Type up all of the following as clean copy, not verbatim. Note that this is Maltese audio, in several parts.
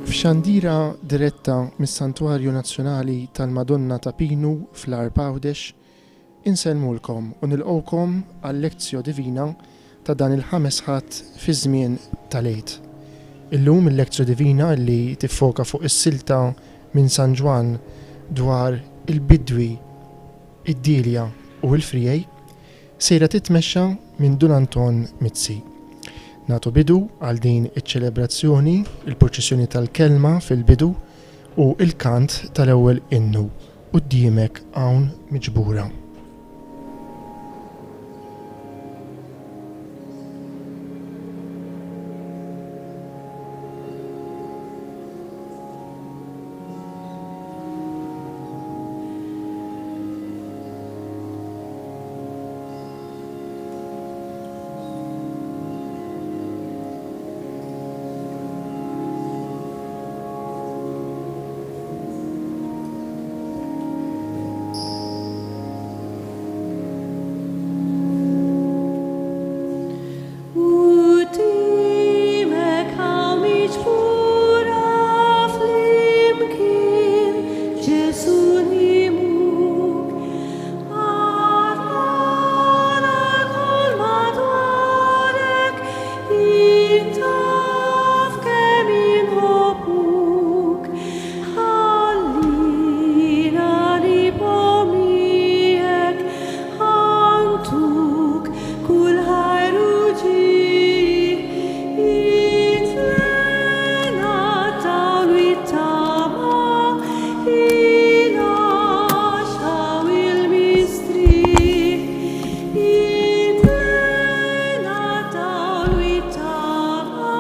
F'xandira diretta mis-Santwarju Nazzjonali tal-Madonna ta' Pinu fl-Għarb Għawdex, insellmulkom u nilqgħukom għal-Lectio Divina ta' dan il-ħames Ħadd fiż-żmien tal-Għid. Illum il-Lectio Divina li tiffoka fuq is-silta minn San Ġwann dwar il-bidwi, id-dielja u l-friegħi, sejra titmexxa minn Dun Anton Mizzi. Nagħtu bidu għal din iċ-ċelebrazzjoni, il-purċissjoni tal-Kelma fil-bidu u l-kant tal-ewwel innu, Quddiemek hawn miġbura. Quddiemek hawn miġbura flimkien, Ġesù nqimuk. Arana lkoll madwarek, int taf kemm inħobbuk. Ħallina nibqgħu miegħek, ħa ntuk kull ħajr u ġieħ. Int lena t-dawl u t-tama, il-għaxqa u l-mistrieħ. Int lena t-dawl u t-tama,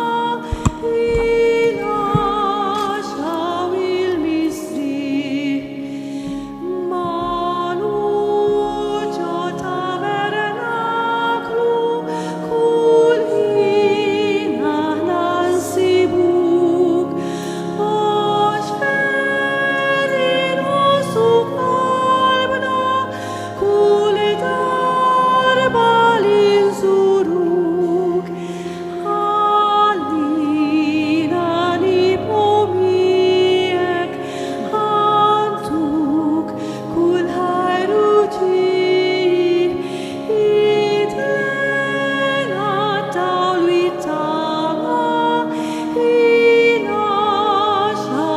il-għaxqa u l-mistrieħ. Magħluq ġo tabernaklu, kull ħin aħna nsibuk. Għax ferħ inħossu f'qalbna kull darba li nżuruk. Ħallina nibqgħu miegħek, ħa ntuk kull ħajr u ġieħ. Int lena t-dawl u t-tama, il-għaxqa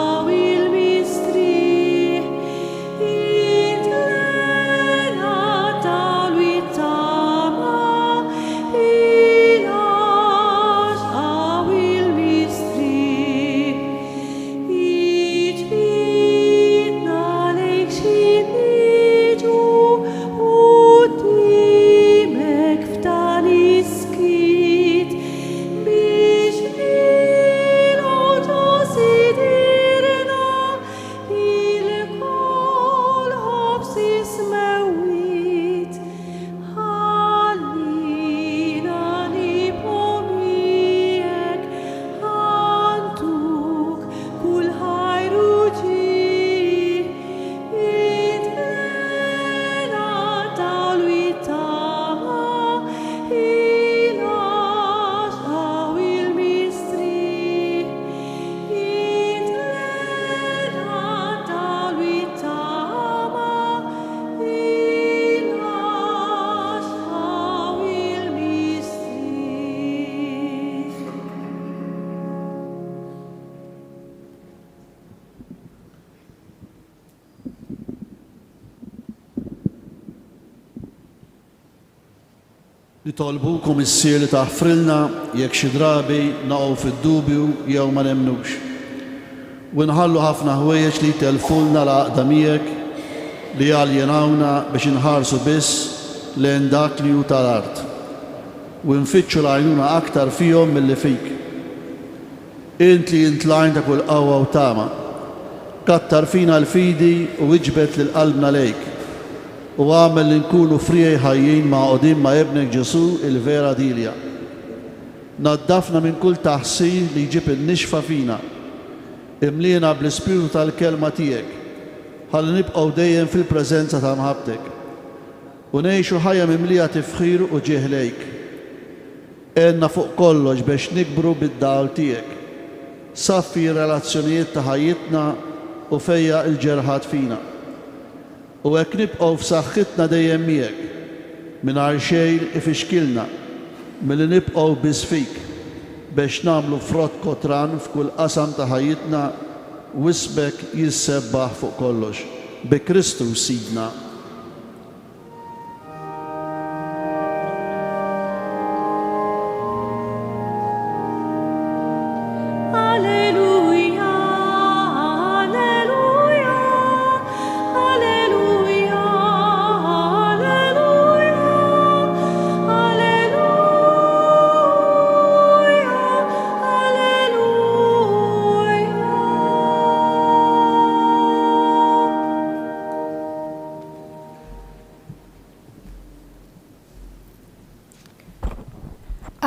u l-mistrieħ. Int lena t-dawl u t-tama, il-għaxqa u l-mistrieħ. Iġbidna lejk xi niġu quddiemek f'dan is-skiet biex nilqgħu ġo sidirna ilkoll ħobż is-smewwiet. Ħallina nibqgħu miegħek, ħa ntuk kull ħajr u ġieħ. Int lena t-dawl u t-tama, il-għaxqa u l-mistrieħ. Int lena t-dawl u t-tama, il-għaxqa u l-mistrieħ. Nitolbuk, O Missier, li taħfrilna jekk xi drabi naqgħu fid-dubju jew ma nemmnux, u nħallu ħafna ħwejjeġ li jtellfulna l-għaqda miegħek, li jaljenawna biex inħarsu biss lejn dak li hu tal-art, u nfittxu l-għajnuna aktar fihom milli fik. Int li int l-għajn ta' kull qawwa u tama, kattar fina l-fidi u iġbed lil qalbna lejk, u agħmel li nkunu friegħi ħajjin magħqudin ma' Ibnek Ġesù il-vera dielja. Naddafna minn kull taħsir li jġib in-nixfa fina. Imliena bl-ispirtu tal-Kelma tiegħek, ħalli nibqgħu dejjem fil-preżenza ta' mħabbtek, u ngħixu ħajja mimlija tifħir u ġieħ lejk. Għinna fuq kollox bex nikbru bid-dawl tiegħek. Saffi r-relazzjonijiet ta' ħajjitna u fejjaq il-ġerħat fina. U hekk nibqgħu f'saħħitna dejjem miegħek, mingħajr xejn ifixkilna milli nibqgħu biss fik, bex nagħmlu frott kotran f'kull qasam ta' ħajjitna u ismek jissebbaħ fuq kollox. Bi Kristu Sidna. Alleluja, Alleluja, Alleluja, Alleluja, Alleluja, Alleluja.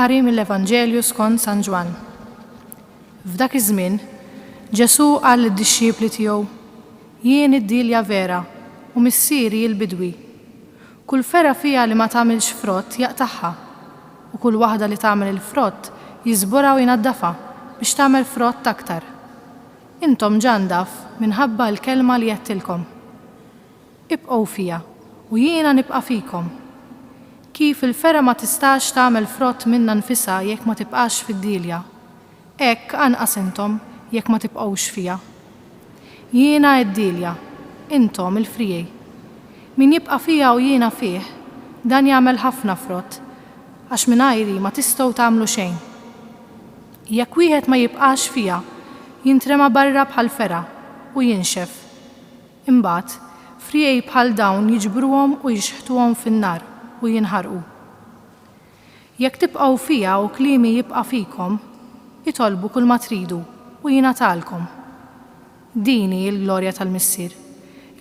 Qari mill-Evanġelju skont San Ġwann. F'dak iż-żmien, Ġesù qal lid-dixxipli tiegħu, Jien id-dielja vera, u Missieri l-bidwi. Kull fergħa fija li ma tagħmilx frott jaqtagħha, u kull waħda li tagħmel il-frott jiżborha u jnaddafha biex tagħmel frott aktar. Intom ġa ndaf minħabba l-kelma li għedtilkom. Ibqgħu fija, u jiena nibqa' fikom. Kif il-fergħa ma tistax tagħmel frott minnha nfisha jekk ma tibqax fid-dielja, hekk anqas intom jekk ma tibqgħux fija. Jiena d-dielja, intom il-friegħi. Min jibqa' fija u jiena fih, dan jagħmel ħafna frott, għax mingħajri ma tistgħu tagħmlu xejn. Jekk wieħed ma jibqax fija, jintrema barra bħal fergħa u jinxef. Imbagħad, friegħi bħal dawn jiġbruhom u jixħtuhom fin-nar u jinħarqu. Jekk tibqgħu fija u kliemi jibqa' fikom, itolbu kulma tridu u jingħatalkom. Din hi l-glorja tal-Missier,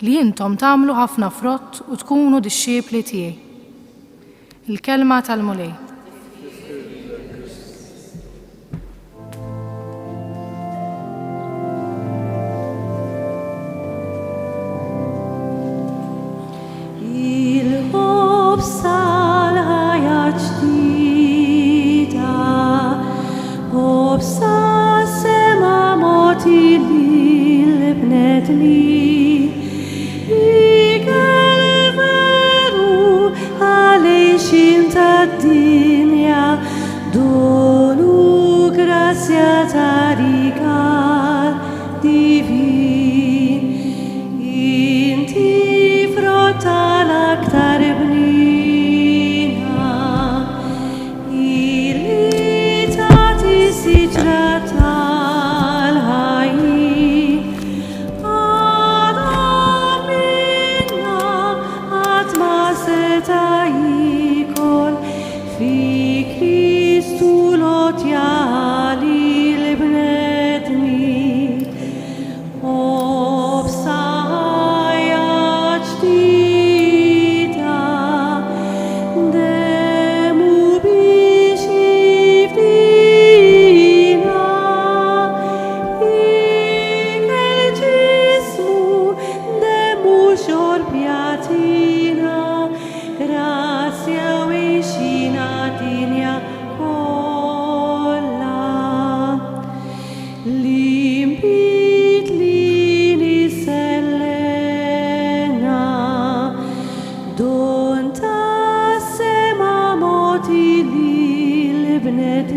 li intom tagħmlu ħafna frott u tkunu dixxipli tiegħi. Il-Kelma tal-Mulej. Il-ħobż tal-ħajja ġdida, ħobż tas-sema mogħti lill-bnedmin, ikel veru għal-għixien tad-dinja, Don u grazzja ta' rigal divin, inti frott tal-aktar bnina, illi tagħti siġra tal-ħajjin. Adam minna qatt ma seta' jiekol Fi Kristu l-għotja lill-bnedmin, ħobż ta' ħajja ġdida, demmu biex jifdina, ikel ġismu, demmu xorb jagħtina. Grazzja u għixin għad-dinja kollha. L-inbid li nisellena, don tas-sema mogħti lill-bnedmin.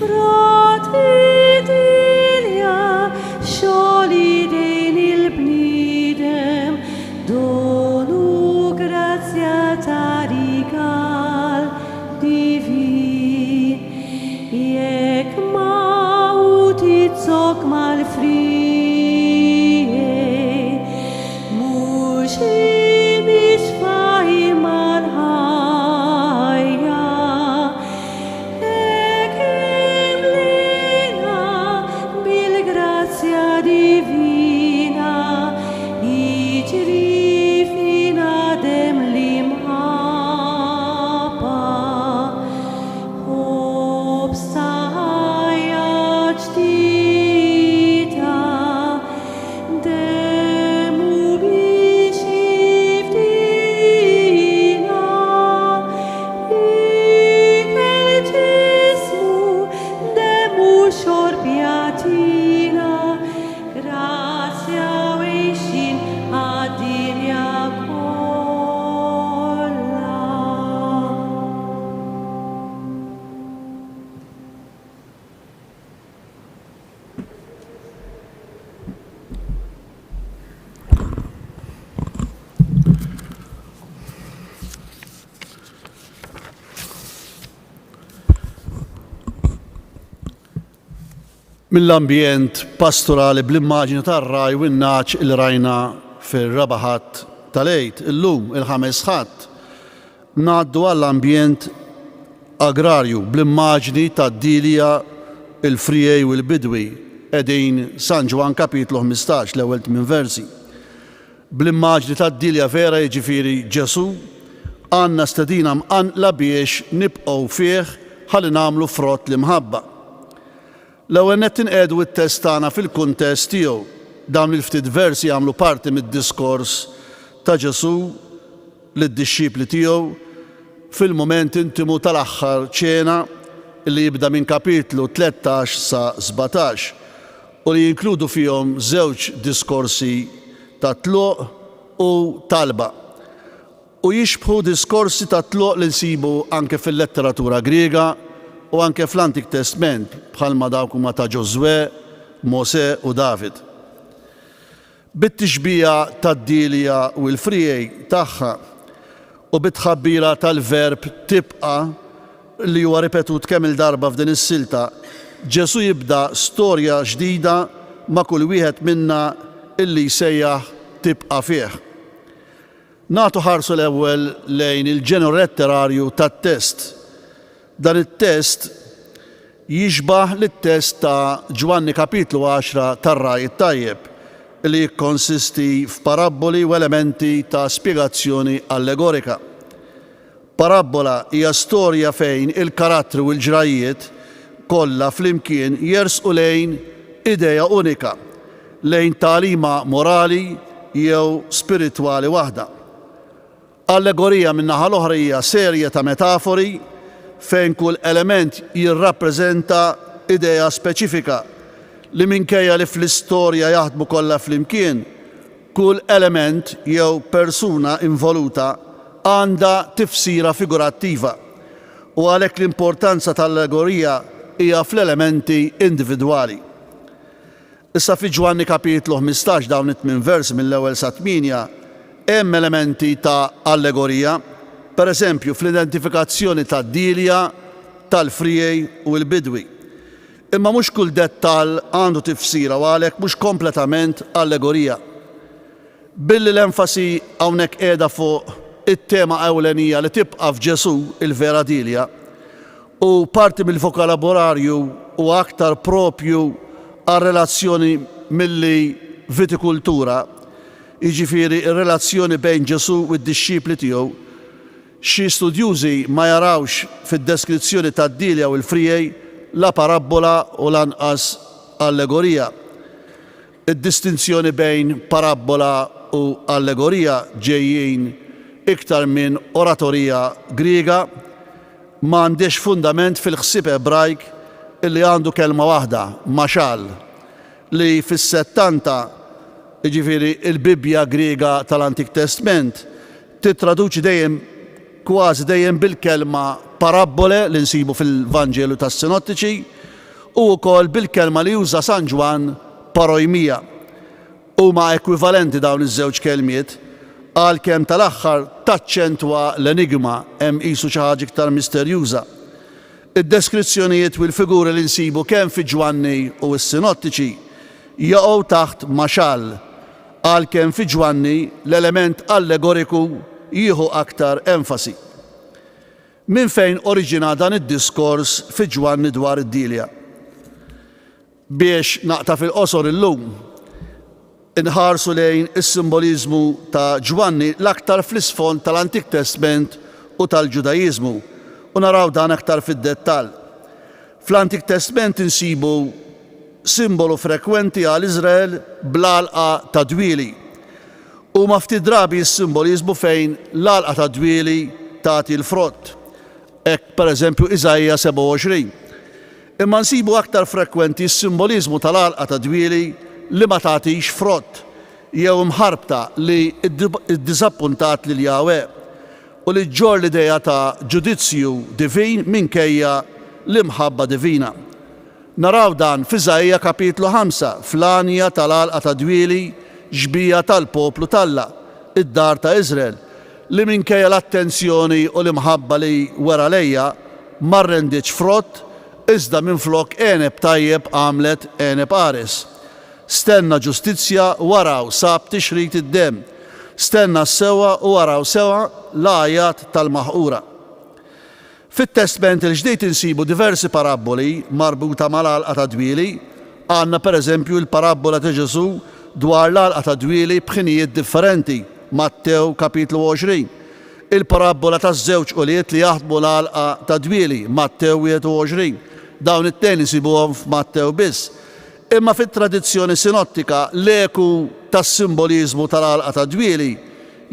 Frott id-dinja, xogħol idejn il-bniedem, Don u grazzja ta' rigal divin, jekk ma hu tizzok mal-friegħi, mhux imixfa imma l-ħajja. Hekk imlina bil-grazzja divina, jiġri fina demm l-imħabba. Ħobż ta' ħajja ġdida, demmu biex jifdina, ikel ġismu, demmu xorb. Mill-ambjent pastorali bl-immaġini tar-ragħaj u n-nagħaġ li rajna fir-Raba' Ħadd tal-Għid, illum, il-Ħames Ħadd, ngħaddu għall-ambjent agrarju bl-immaġni tad-dielja, il-friegħi u l-bidwi, qegħdin San Ġwann kapitlu 15, l-ewwel tmien versi. Bl-immaġni tad-dielja vera, jiġifieri Ġesù, għandna stedina mqanqla biex nibqgħu fih ħalli nagħmlu frott l-imħabba. L-ewwel nett inqiegħdu t-test tagħna fil-kuntest tiegħu. Dawn il-ftit versi jagħmlu parti mid-diskors ta' Ġesù lid-dixxipli tiegħu fil-mument intimu tal-aħħar ċena li jibda minn kapitlu 13 sa 17 u li jinkludu fihom żewġ diskorsi ta' tluq u talba. U jixbħu diskorsi ta' tluq li nsibu anke fil-letteratura Griega u anke fl-Antik Testment bħalma dawk huma ta' Ġożwè, Mosè u David. Bit-tixbiha tad-dielja u l-friegħi tagħha u bit-tħabbira tal-verb tibqa' li huwa ripetut kemm-il darba f'din is-silta, Ġesù jibda storja ġdida ma' kull wieħed minna illi jsejjaħ tibqa' fih. Nagħtu ħarsu l-ewwel lejn il-ġeneru letterarju tat-test. Dan it-test jixbah lit-test ta' Ġwanni kapitlu għaxra tar-Ragħaj it-Tajjeb, li jikkonsisti f'parabboli u elementi ta' spjegazzjoni allegorika. Parabbola hija storja fejn il-karattri u l-ġrajjiet kollha flimkien jersqu lejn idea unika, lejn tagħlima morali jew spiritwali waħda. Allegorija min-naħa l-oħra hija serje ta' metafori fejn kull element jirrappreżenta idea speċifika li minkejja li fl-istorja jaħdmu kollha flimkien, Kull element jew persuna involuta għandha tifsira figurattiva, u għalhekk l-importanza tal-allegorija hija fl-elementi individwali. Issa fi Ġwanni kapitlu 15 dawn it-tmien versi mill-ewwel sat-tmienja hemm elementi ta' allegorija, per eżempju fl-identifikazzjoni tad-dielja, tal-friegħi u l-bidwi. Imma mhux kull dettall għandu tifsira u għalhekk mhux kompletament allegorija. Billi l-enfasi hawnhekk qiegħda fuq it-tema ewlenija li tibqa' f'Ġesù, il-vera dielja, u parti mill-vokalabolarju huwa aktar proprju għar-relazzjoni milli vitikultura, jiġifieri r-relazzjoni bejn Ġesù u d-dixxipli tiegħu, Xi studjużi ma jarawx fid-deskrizzjoni tad-dielja u l-friegħi la parabbola u lanqas allegorija. Id-distinzjoni bejn parabbola u allegorija ġejjin iktar minn oratorija Griega, ma għandhiex fundament fil-ħsieb Ebrajk li għandu kelma waħda, mashal, li fis-Settanta, jiġifieri l-Bibbja Griega tal-Antik Testment, Tittraduċi dejjem kważi dejjem bil-kelma parabbole li nsibu fil-Vanġelu tas-Sinottiċi u wkoll bil-kelma li juża San Ġwann paroimia. Huma ekwivalenti dawn iż-żewġ kelmiet, għalkemm tal-aħħar taċċentwa l-enigma, hemm qisu xi ħaġa iktar misterjuża. Id-deskrizzjonijiet u l-figuri li nsibu kemm fi Ġwanni u s-Sinottiċi jaqgħu taħt maxal, għalkemm fi Ġwanni l-element allegoriku jieħu aktar enfasi. Minn fejn oriġina dan id-diskors fi Ġwanni dwar id-dielja? Biex naqta' fil-qosor illum, inħarsu lejn is-simboliżmu ta' Ġwanni l-aktar fl-isfond tal-Antik Testment u tal-Ġudaiżmu u naraw dan aktar fid-dettall. Fl-Antik Testment insibu simbolu frekwenti għal Iżrael bl-għalqa tad-dwieli. Huma ftit drabi s-simboliżmu fejn l-għalqa tad-dwieli tagħti l-frott. Hekk, per eżempju, Iżaija 27. Imma nsibu aktar frekwenti s-simboliżmu tal-għalqa tad-dwieli li ma tagħtix frott, jew imħarbta li ddiżappuntat lil Jahweh, u li ġġorr l-idea ta' ġudizzju divin minkejja l-imħabba divina. Naraw dan f'Iżaija kapitlu 5, fl-għanja tal-għalqa tad-dwieli, xbieha tal-poplu t'Alla, id-dar ta' Iżrael, li minkejja l-attenzjoni u l-imħabba li wera lejha, ma rrendietx frott, iżda minflok għeneb tajjeb għamlet għeneb qares. Stenna ġustizzja u araw sab tixrid id-demm, stenna s-sewwa u araw sema' l-għajat tal-maħqura. Fit-Testment il-Ġdid insibu diversi parabboli marbuta mal-għalqa tad-dwieli. Għandna pereżempju l-parabbola ta' Ġesù dwar l-għalqa tad-dwieli b'ħinijiet differenti, Mattew kapitlu 20, il-parabbola taż-żewġ ulied li jaħdmu l-għalqa tad-dwieli, Mattew 21. Dawn it-tnejn insibuhom f'Mattew biss. Imma fit-tradizzjoni sinottika l-eku tas-simboliżmu tal-għalqa tad-dwieli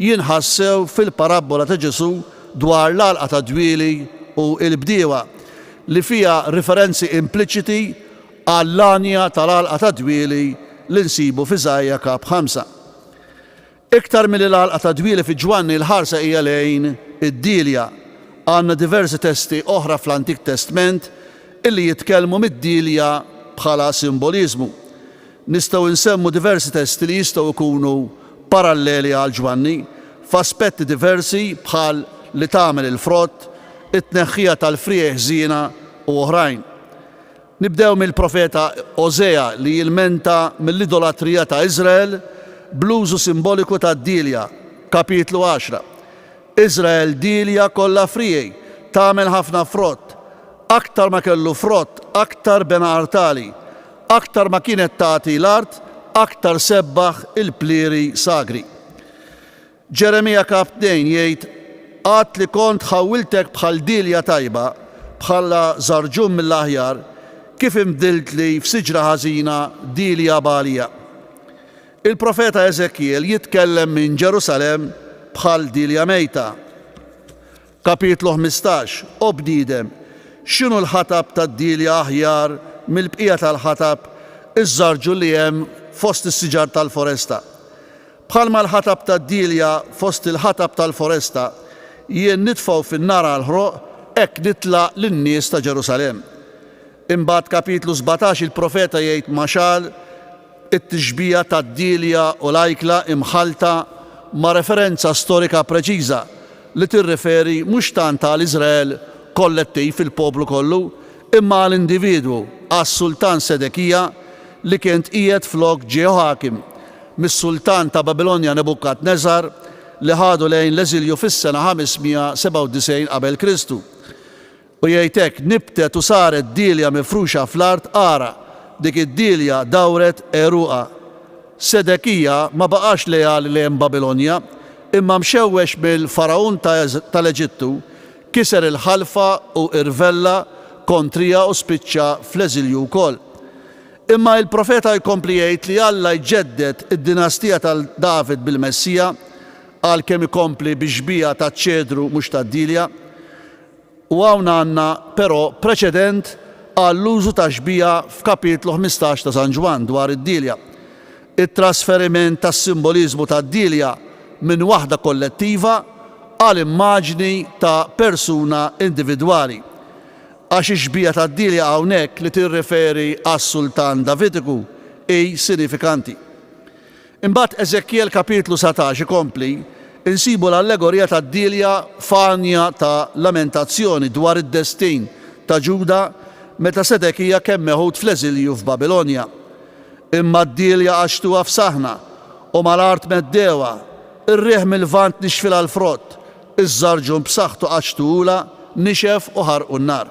jinħass sew fil-parabbola ta' Ġesù dwar l-għalqa tad-dwieli u l-bdiewa, li fiha riferenzi impliċiti għall-għanja tal-għalqa tad-dwieli li nsibu f'Iżaija kap. 5. Iktar milli l-għalqa tad-dwieli fi Ġwanni l-ħarsa hija lejn id-dielja. Għandna diversi testi oħra fl-Antik Testment illi jitkellmu mid-dielja bħala simboliżmu. Nistgħu nsemmu diversi testi li jistgħu jkunu paralleli għal Ġwanni f'aspetti diversi bħal li tagħmel il-frott, it-tneħħija tal-friegħi ħżiena u oħrajn. Nibdew mill-profeta Ożea li jilmenta mill-idolatrija ta' Iżrael bl-użu simboliku tad-dielja, kapitlu għaxra. Iżrael dielja kollha friegħi, tagħmel ħafna frott. Aktar ma kellu frott, aktar bena artali. Aktar ma kienet tagħti l-art, aktar sebbaħ il-plieri sagri. Ġeremija kap 2 jgħid, Għad li kont ħawwiltek bħal dielja tajba, bħala żarġun mill-aħjar, kif inbdiltli f'siġra ħażina, dielja bagħlija. Il-profeta Eżekjiel jitkellem minn Ġerusalemm bħal dielja mejta. Kapitlu 15, O bniedem, x'inhu l-ħatab tad-dielja aħjar mill-bqija tal-ħatab, iż-żarġun li hemm fost is-siġar tal-foresta? Bħalma l-ħatab tad-dielja fost il-ħatab tal-foresta jien nitfgħu fin-nar għall-ħroq, hekk nitlaq lin-nies ta' Ġerusalemm. Imbagħad kapitlu 17 il-profeta jgħid ma' xagħal it-tixbiha tad-dielja u l-ajkla imħallta ma' referenza storika preċiża li tirriferi mhux tant għal Iżrael kollettiv, il-poplu kollu, imma għal individwu, għas-sultan Sedekija li kien tqiegħed flok Ġehoakim mis-sultan ta' Babilonja Nebukadneżar li ħadu lejn l-eżilju fis-sena 597 qabel Kristu. U jgħid hekk, Nibtet u saret dielja mifruxa fl-art, ara, dik id-dielja dawret għeruqha. Sedekija ma baqax leali lejn Babilonja, imma mxewwex mill-Fargħun tal-Eġittu, kiser il-ħalfa u irvella kontriha u spiċċa fl-eżilju wkoll. Imma il-profeta jkompli jgħid li Alla jġedded id-dinastija ta' David bil-Messija, għalkemm ikompli bix-xbieha taċ-ċedru mhux tad-dielja. U hawn għandna, però, preċedent għall-użu ta' xbieha f'kapitlu 15 ta' San Ġwann dwar id-dielja. It-trasferiment tas-simboliżmu tad-dielja minn waħda kollettiva għal immaġni ta' persuna individwali. Għax ix-xbieha tad-dielja hawnhekk li tirriferi għas-sultan Davidiku hi sinifikanti. Imbagħad Eżekjel kapitlu 19 ikompli, insibu l-allegorija tad-dielja f'għanja ta' lamentazzjoni dwar id-destin ta' Ġuda meta Sedekija kien meħud fl-eżilju f'Babilonja. Imma d-dielja għaxtuha f'saħna, u mal-art meddewha, ir-riħ mil-Lvant nixfilha l-frott, iż-żarġun b'saħħtu qaċċtuhulha, nixef u ħarqu n-nar.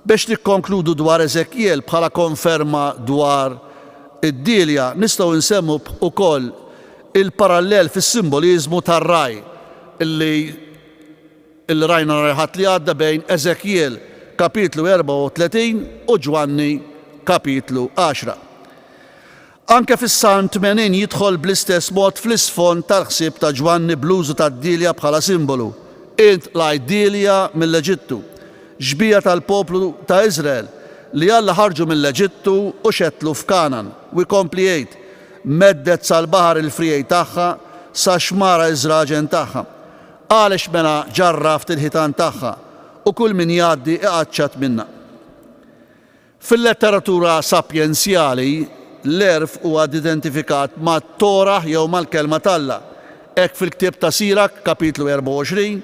Biex nikkonkludu dwar Eżekjel bħala konferma dwar id-dielja, nistgħu nsemmu wkoll il-parallel fis-simboliżmu tar-ragħaj li li rajna nhar il-Ħadd li għadda bejn Eżekjel kapitlu 34 u Ġwanni kapitlu 10. Anke fis-Salm 80 jidħol bl-istess mod fl-isfond tal-ħsieb ta' Ġwanni bl-użu tad-dielja bħala simbolu, Int qlajt dielja mill-Eġittu, xbieha tal-poplu ta' Iżrael li Alla ħarġu mill-Eġittu u xettlu f'Kangħan. U jkompli jgħid, Meddet sal-baħar il-friegħi tagħha, sax-xmara iż-żraġen tagħha. Għalex mela ġarraft il-ħitan tagħha, u kull min jgħaddi iqaċċat minnha? Fil-letteratura sapjenzjali, l-għerf huwa identifikat mat-Torah jew mal-Kelma t'Alla. Hekk fil-ktieb ta' Sirak, kapitlu 24,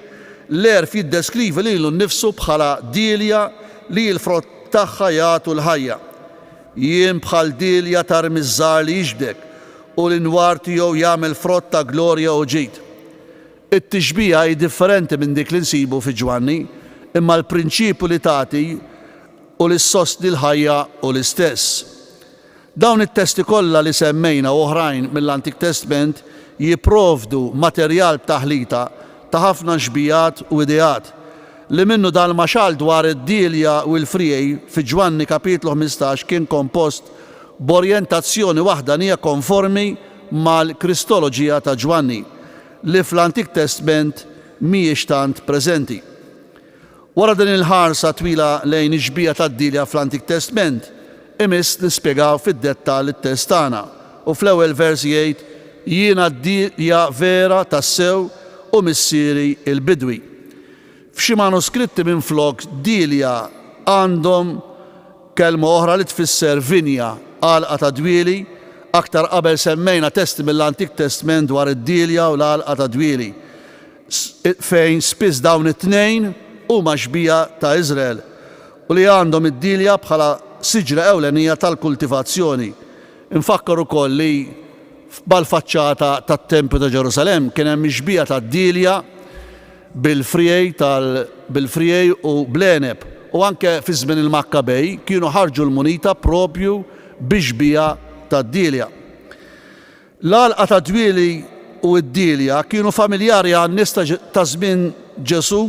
l-għerf jiddeskrivi lilu nnifsu bħala dielja li l-frott tagħha jagħtu l-ħajja. Jien bħal dielja tarmi ż-żahar li jixbdek, u l-inwar tiegħu jagħmel frott ta' glorja u ġid. It-tixbiha hi differenti minn dik li nsibu fi Ġwanni, imma l-prinċipju li tagħti u li ssostni l-ħajja hu l-istess. Dawn it-testi kollha li semmejna u oħrajn mill-Antik Testment jipprovdu materjal b'taħlita ta' ħafna xbihat u ideat, li minnu dal-maxal dwar id-dielja u l-friegħi fi Ġwanni kapitlu 15 kien kompost b'orjentazzjoni waħdanija konformi mal-Kristoloġija ta' Ġwanni, li fl-Antik Testment mhijiex tant preżenti. Wara din il-ħarsa twila lejn ix-xbieha tad-dielja fl-Antik Testment, imiss nispjegaw fid-dettall it-test tagħna, u fl-ewwel vers jgħid, Jiena d-dielja vera tassew u Missieri l-bidwi. F'xi manuskritti minflok dielja għandhom kelma oħra li tfisser vinja, għalqa ta' dwieli, aktar qabel semmejna testi mill-Antik Testment dwar id-dielja u l-għalqa ta' dwieli. fejn spiss dawn it-tnejn huma xbieha ta' Iżrael u li għandhom id-dielja bħala siġra ewlenija tal-kultivazzjoni. Infakkar ukoll li mal-faċċata tat-Tempju ta' Ġerusalemm kien hemm ix-xbieha tad-dielja bil-friegħi tal bil-friegħi u bl-għeneb u anke fi żmien il-Makkabej kienu ħarġu l-munita proprju bix-xbieha tad-dielja. L-għalqa tad-dwieli u d-dielja kienu familjari għan-nies ta' żmien Ġesù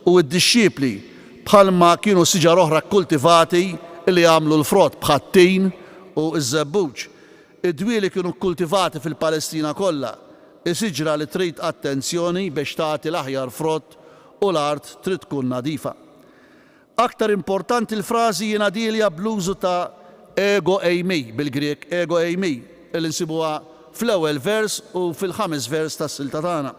u d-dixxipli, bħalma kienu siġar oħra kkultivati li jagħmlu l-frott, bħat-tin u ż-żebbuġ. Id-dwieli kienu kkultivati fil-Palestina kollha. Hi siġra li trid attenzjoni biex tagħti l-aħjar frott u l-art trid tkun nadifa. Aktar importanti l-frażi jiena dielja bl-użu ta' ego eimi, bil-Grieg ego eimi, li nsibuha fl-ewwel vers u fil-ħames vers tas-silta tagħna.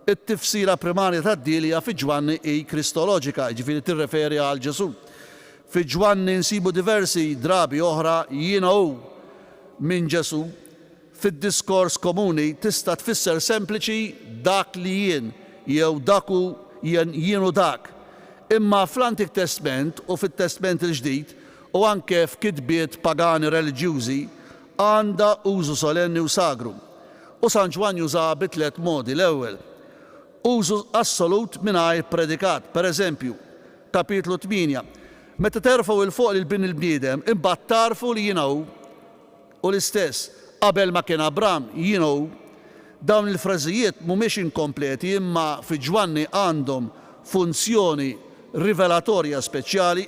It-tifsira primarja tad-dielja fi Ġwanni hi kristoloġika, jiġifieri tirreferi għal Ġesù. Fi Ġwanni nsibu diversi drabi oħra jiena hu minn Ġesù. Fid-diskors komuni tista' tfisser sempliċi dak li jien jew dak hu jien, jien hu dak. Imma fl-Antik Testment u fit-Testment il-Ġdid, u anke f'kitbiet pagani reliġjużi, għandha użu solenni u sagru. U San Ġwann jużaha bi tlett modi, l-ewwel, użu assolut mingħajr predikat, per eżempju, kapitlu 8, Meta terfgħu 'l fuq lil Bin il-bniedem, imbagħad tagħrfu li jiena hu. U l-istess, qabel ma kien Abram, jien hu. Dawn il-frażijiet mhumiex inkompleti imma fi Ġwanni għandhom funzjoni rivelatorja speċjali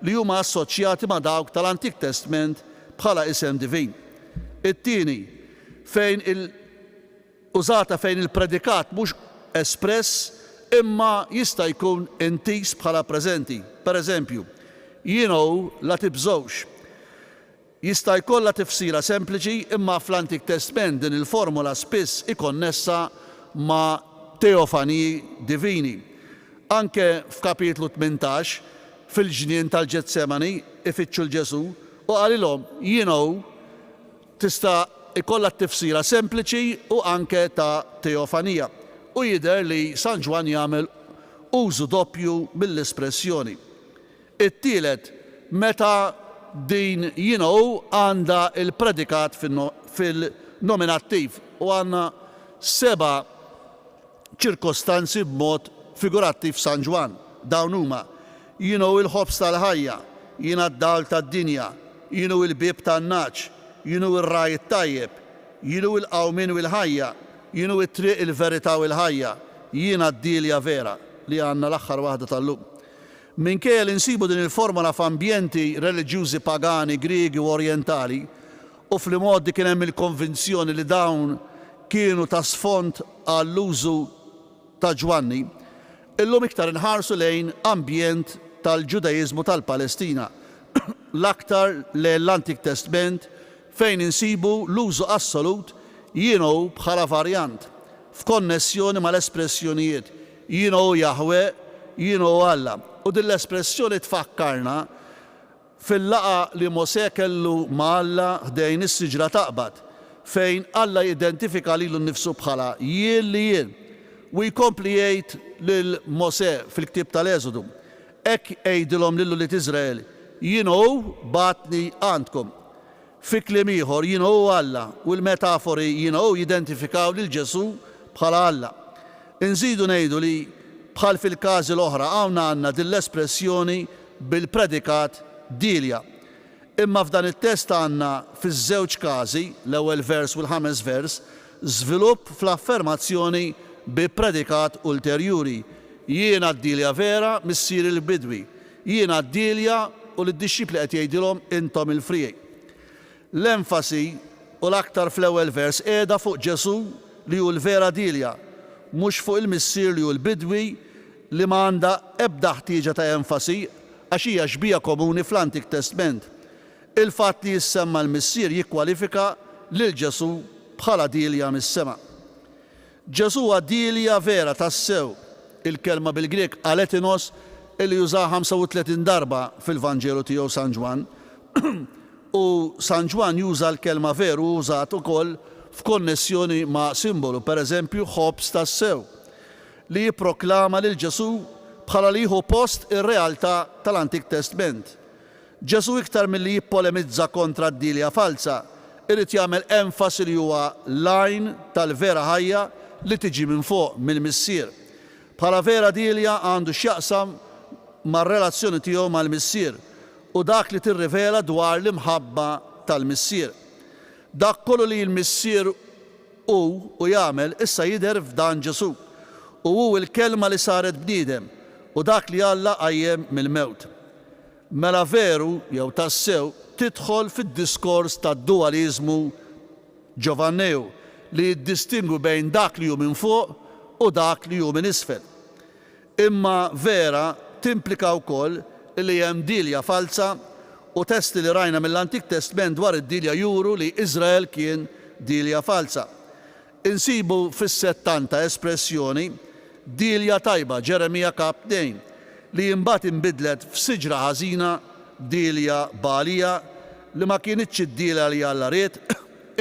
li huma assoċjati ma' dawk tal-Antik Testment bħala isem divin. It-tieni, fejn il. Użata fejn il-predikat mhux espress imma jista' jkun intiż bħala preżenti. Per eżempju, Jien hu, la tibżgħux. Jista' jkollha tifsira sempliċi imma fl-Antik Testment din il-formola spiss hi konnessa ma' teofaniji divini. Anke f'kapitlu 18, fil-ġnien tal-Ġetsemani ifittxu 'l Ġesù u qalilhom, Jiena hu. Tista' jkollha t-tifsira sempliċi u anke ta' teofanija u jidher li San Ġwann jagħmel użu doppju mill-espressjoni. It-tielet, meta din jiena hu għandha l-predikat fil-nominattiv u għandna seba' ċirkostanzi b'mod figurattiv f'San Ġwann. Dawn huma, Jien hu l-ħobż tal-ħajja, jiena d-dawl tad-dinja, jien hu l-bieb tan-nagħaġ, jien hu r-ragħaj it-tajjeb, jien hu l-qawmien u l-ħajja, jien hu t-triq, il-verità u l-ħajja, jiena d-dielja vera, li għandna l-aħħar waħda tal-lum. Minkejja li nsibu din il-formola f'ambjenti reliġjużi pagani Griegi u Orjentali, u fl-imgħoddi kien hemm il-konvinzjoni li dawn kienu ta' sfond għall-użu ta' Ġwanni, illum iktar inħarsu lejn ambjent tal-Ġudaiżmu tal-Palestina, l-aktar lejn l-Antik Testment fejn insibu l-użu assolut jien hu bħala varjant, f'konnessjoni mal-espressjonijiet Jien hu Jaħweh, Jien hu Alla. U din l-espressjoni tfakkarna fil-laqgħa li Mosè kellu ma' Alla ħdejn is-siġra taqbad, fejn Alla jidentifika lilu nnifsu bħala Jien li Jien. U jkompli jgħid lil Mosè fil-ktieb tal-Eżodu, Hekk għidilhom lil ulied Iżrael, Jien hu bagħatni għandkom. Fi kliem ieħor, jien hu Alla, u l-metafori jien hu jidentifikaw lil Ġesù bħala Alla. Inżidu ngħidu li bħal fil-każi l-oħra hawn għandna din l-espressjoni bil-predikat dielja. Imma f'dan it-test għandna fiż-żewġ każi, l-ewwel vers u l-ħames vers, żvilupp fl-affermazzjoni bi predikat ulterjuri, Jiena d-dielja vera, Missieri l-bidwi. Jiena d-dielja u lid-dixxipli qed jgħidilhom intom il-friegħi. L-enfasi, u l-aktar fl-ewwel vers, qiegħda fuq Ġesù li hu l-vera dielja, mhux fuq il-Missier li hu l-bidwi li ma għandha ebda ħtieġa ta' enfasi għax hija xbieha komuni fl-Antik Testment. Il-fatt li jissemma l-Missier jikkwalifika lil Ġesù bħala dielja mis-sema. Ġesù huwa dielja vera tassew, il-kelma bil-Grieg alethinos illi jużaha 35 darba fil-Vanġelu tiegħu San Ġwann. U San Ġwann juża l-kelma veru użat ukoll f'konnessjoni ma' simbolu, per eżempju ħobż tassew, li jipproklama lil Ġesù bħala li jieħu post ir-realtà tal-Antik Testment. Ġesù iktar milli jippolemizza kontra d-dielja falza, irid jagħmel enfasi li huwa l-għajn tal-vera ħajja li tiġi minn fuq, mill-Missier. Bħala vera dielja għandu x'jaqsam mar-relazzjoni tiegħu mal-Missier u dak li tirrivela dwar l-imħabba tal-Missier. Dak kollu li l-Missier hu u jagħmel issa jidher f'dan Ġesù, u hu l-Kelma li saret bniedem u dak li Alla qajjem mill-mewt. Mela veru jew tassew tidħol fid-diskors tad-duwaliżmu Ġovanneu li jiddistingwi bejn dak li hu minn fuq u dak li hu minn isfel. Imma vera timplika wkoll li hemm dielja falza u testi li rajna mill-Antik Testment dwar id-dielja juru li Iżrael kien dielja falza. Insibu fis-Settanta espressjoni dielja tajba, Ġeremija kap. 2, li imbagħad inbidlet f'siġra ħażina, dielja Bagħalija, li ma kinitx id-dielja li Alla ried,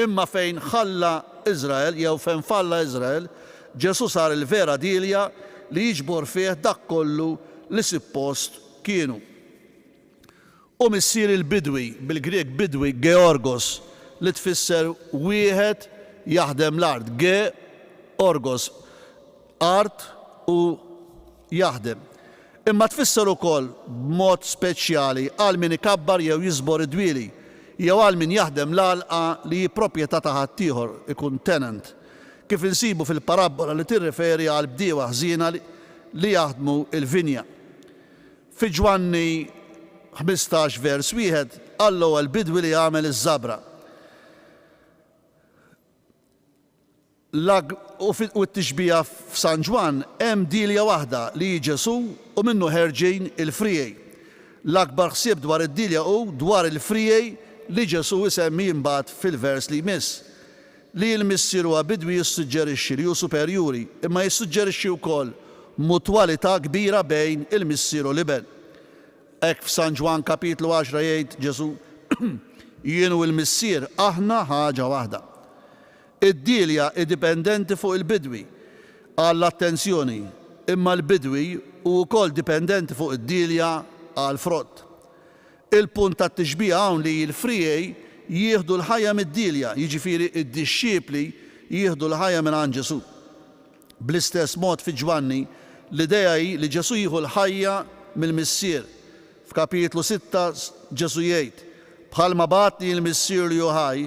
imma fejn ħalla Iżrael jew fejn falla Iżrael, Ġesù sar il-vera dielja li jiġbor fih dak kollu li sippost kienu. U missier il-bidwi, bil-Grieg bidwi, georgos, li tfisser wieħed jaħdem l-art, ge orgos, art u jaħdem. Imma tfisser ukoll b'mod speċjali għal min ikabbar jew jiżbor id-dwieli, jew għal min jaħdem l-għalqa li hi proprjetà ta' ħaddieħor, ikun tenant, kif insibu fil-parabbola li tirriferi għall-bdiewa ħżiena li jaħdmu l-vinja. Fi Ġwanni 15 vers wieħed, Alla huwa l-bidwi li jagħmel iż-żabra. L-ag u t-tixbiha f'San Ġwann hemm dielja waħda li hi Ġesù u minnu ħerġin il-friegħi. L-akbar ħsieb dwar id-dielja hu dwar il-friegħi li Ġesù jsemmi imbagħad fil-vers li jmiss. Li l-Missier huwa bidwi jissuġġerixxi li hu superjuri, imma jissuġġerixxi wkoll mutwalità kbira bejn il-Missier u l-Iben. Hekk f'San Ġwann kapitlu għaxra jgħid Ġesù, Jien u l-Missier aħna ħaġa waħda. Id-dielja hi dipendenti fuq il-bidwi għall-attenzjoni, imma l-bidwi hu wkoll dipendenti fuq id-dielja għall-frott. Il-punt tat-tixbiha hawn li l-friegħi jieħdu l-ħajja mid-dielja, jiġifieri d-dixxipli jieħdu l-ħajja mingħand Ġesù. Bl-istess mod fi Ġwanni, l-idea hi li Ġesù jieħu l-ħajja mill-Missier. F'kapitlu sitta Ġesù jgħid, Bħalma bagħatni l-Missier li hu ħaj,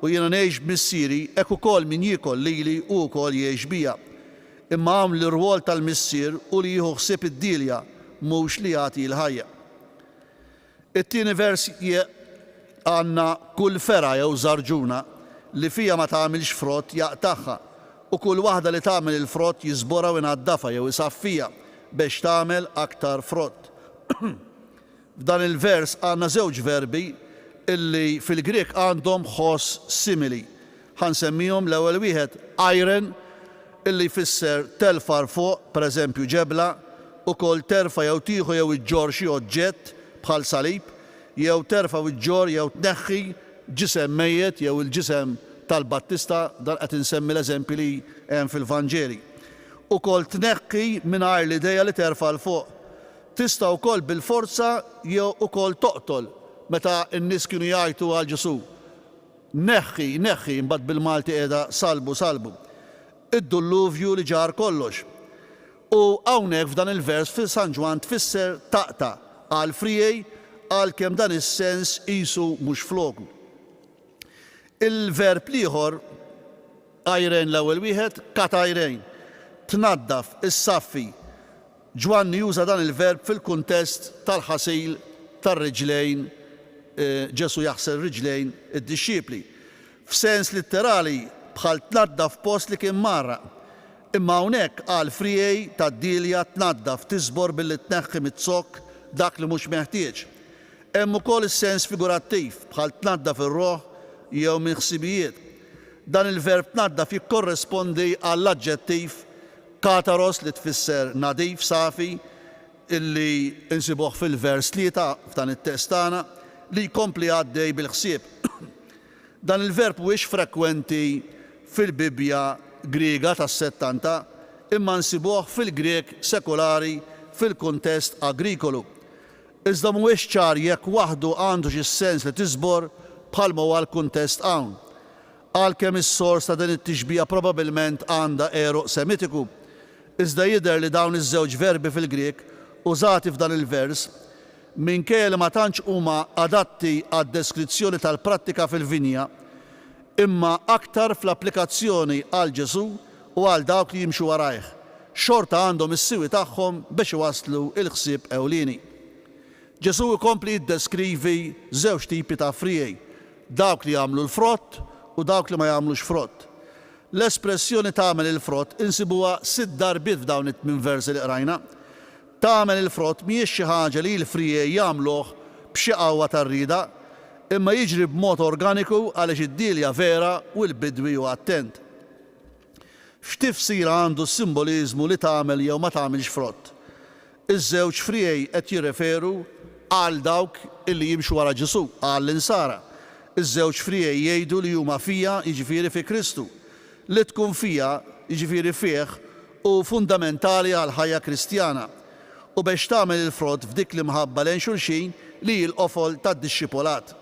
u jiena ngħix b'Missieri, hekk ukoll min jiekol lili hu wkoll jgħix bija. Imma hawn l-irwol tal-Missier hu li jieħu ħsieb id-dielja, mhux li jagħti l-ħajja. It-tieni vers għandna kull fergħa jew żarġuna li fija ma tagħmilx frott jaqtagħha, u kull waħda li tagħmel il-frott jiżborha u jnaddafha jew isaffiha bex tagħmel aktar frott. F'dan il-vers għandna żewġ verbi illi fil-Grieg għandhom ħoss simili. Ħa nsemmihom, l-ewwel wieħed iron illi jfisser telfa 'l fuq, pereżempju ġebla, ukoll terfa' jew tieħu jew iġġorr xi oġġett bħal salib, jew terfa' u ġġorr jew tneħħi ġisem mejjet jew il-ġisem tal-Battista, dan qed insemmi l-eżempji li hemm fil-Vanġeli. Ukoll tneħħi mingħajr l-idea li terfa' 'l fuq. Tista' wkoll bil-forza jew ukoll toqtol meta n-nies kienu jgħajtu għal Ġesù, Neħħi, neħħi, imbagħad bil-Malti qiegħda salbu, salbu. Id-dulluvju li ġarr kollox. U hawnhekk f'dan il-vers fi San Ġwann tfisser taqta' għal friegħi għalkemm dan is-sens qisu mhux floku. Il-verb l-ieħor, għajrejn l-ewwel wieħed, katgħajrejn, tnaddaf, issaffi. Ġwanni juża dan il-verb fil-kuntest tal-ħasil tar-riġlejn, Ġesù jaħsel riġlejn id-dixxipli. F'sens litterali bħal tnaddaf post li kien mgħarraq. Imma hawnhekk għal friegħi tad-dielja tnaddaf, tiżbor billi tneħħi miz-zokk dak li mhux meħtieġ. Hemm ukoll is-sens figurattiv, bħal tnaddaf ir-ruħ jew minn ħsibijiet. Dan il-verb tnaddaf jikkorrespondi għall-aġġettiv kataros li tfisser nadif, safi, illi nsibuh fil-vers 3 f'dan it-test tagħna, li jkompli għaddej bil-ħsieb. Dan il-verb mhuwiex frekwenti fil-Bibbja Griega tas-Settanta, imma nsibuh fil-Grieg sekulari fil-kuntest agrikolu. Iżda mhuwiex ċar jekk waħdu għandux is-sens li tiżbor bħalma huwa l-kuntest hawn. Għalkemm is-sors ta' din it-tixbiha probabilment għandha għeruq Semitiku, iżda jidher li dawn iż-żewġ verbi fil-Grieg użati f'dan il-vers, minkejja li ma tantx huma adatti għad-deskrizzjoni tal-prattika fil-vinja, imma aktar fl-applikazzjoni għal Ġesù u għal dawk li jimxu warajh, xorta għandhom is-siwi tagħhom biex iwasslu l-ħsieb ewlieni. Ġesù jkompli jiddeskrivi żewġ tipi ta' friegħi, dawk li jagħmlu l-frott u dawk li ma jagħmlux frott. L-espressjoni tagħmel il-frott insibuha sitt darbiet f'dawn it-tmien versi li qrajna. Tagħmel il-frott mhijiex xi ħaġa li l-friegħi jagħmluh b'xi qawwa tar-rieda, imma jiġri b'mod organiku għaliex id-dielja vera u l-bidwi hu attent. X'tifsira għandu s-simboliżmu li tagħmel jew ma tagħmilx frott? Iż-żewġ friegħi qed jirreferu għal dawk illi jimxu wara Ġesù, għall-Insara. Iż-żewġ friegħi jgħidu li huma fija, jiġifieri fi Kristu. Li tkun fija, jiġifieri fih, hu fundamentali għall-ħajja Kristjana u bex tagħmel il-frott f'dik l-imħabba lejn xulxin li hi l-qofol tad-dixxipolat.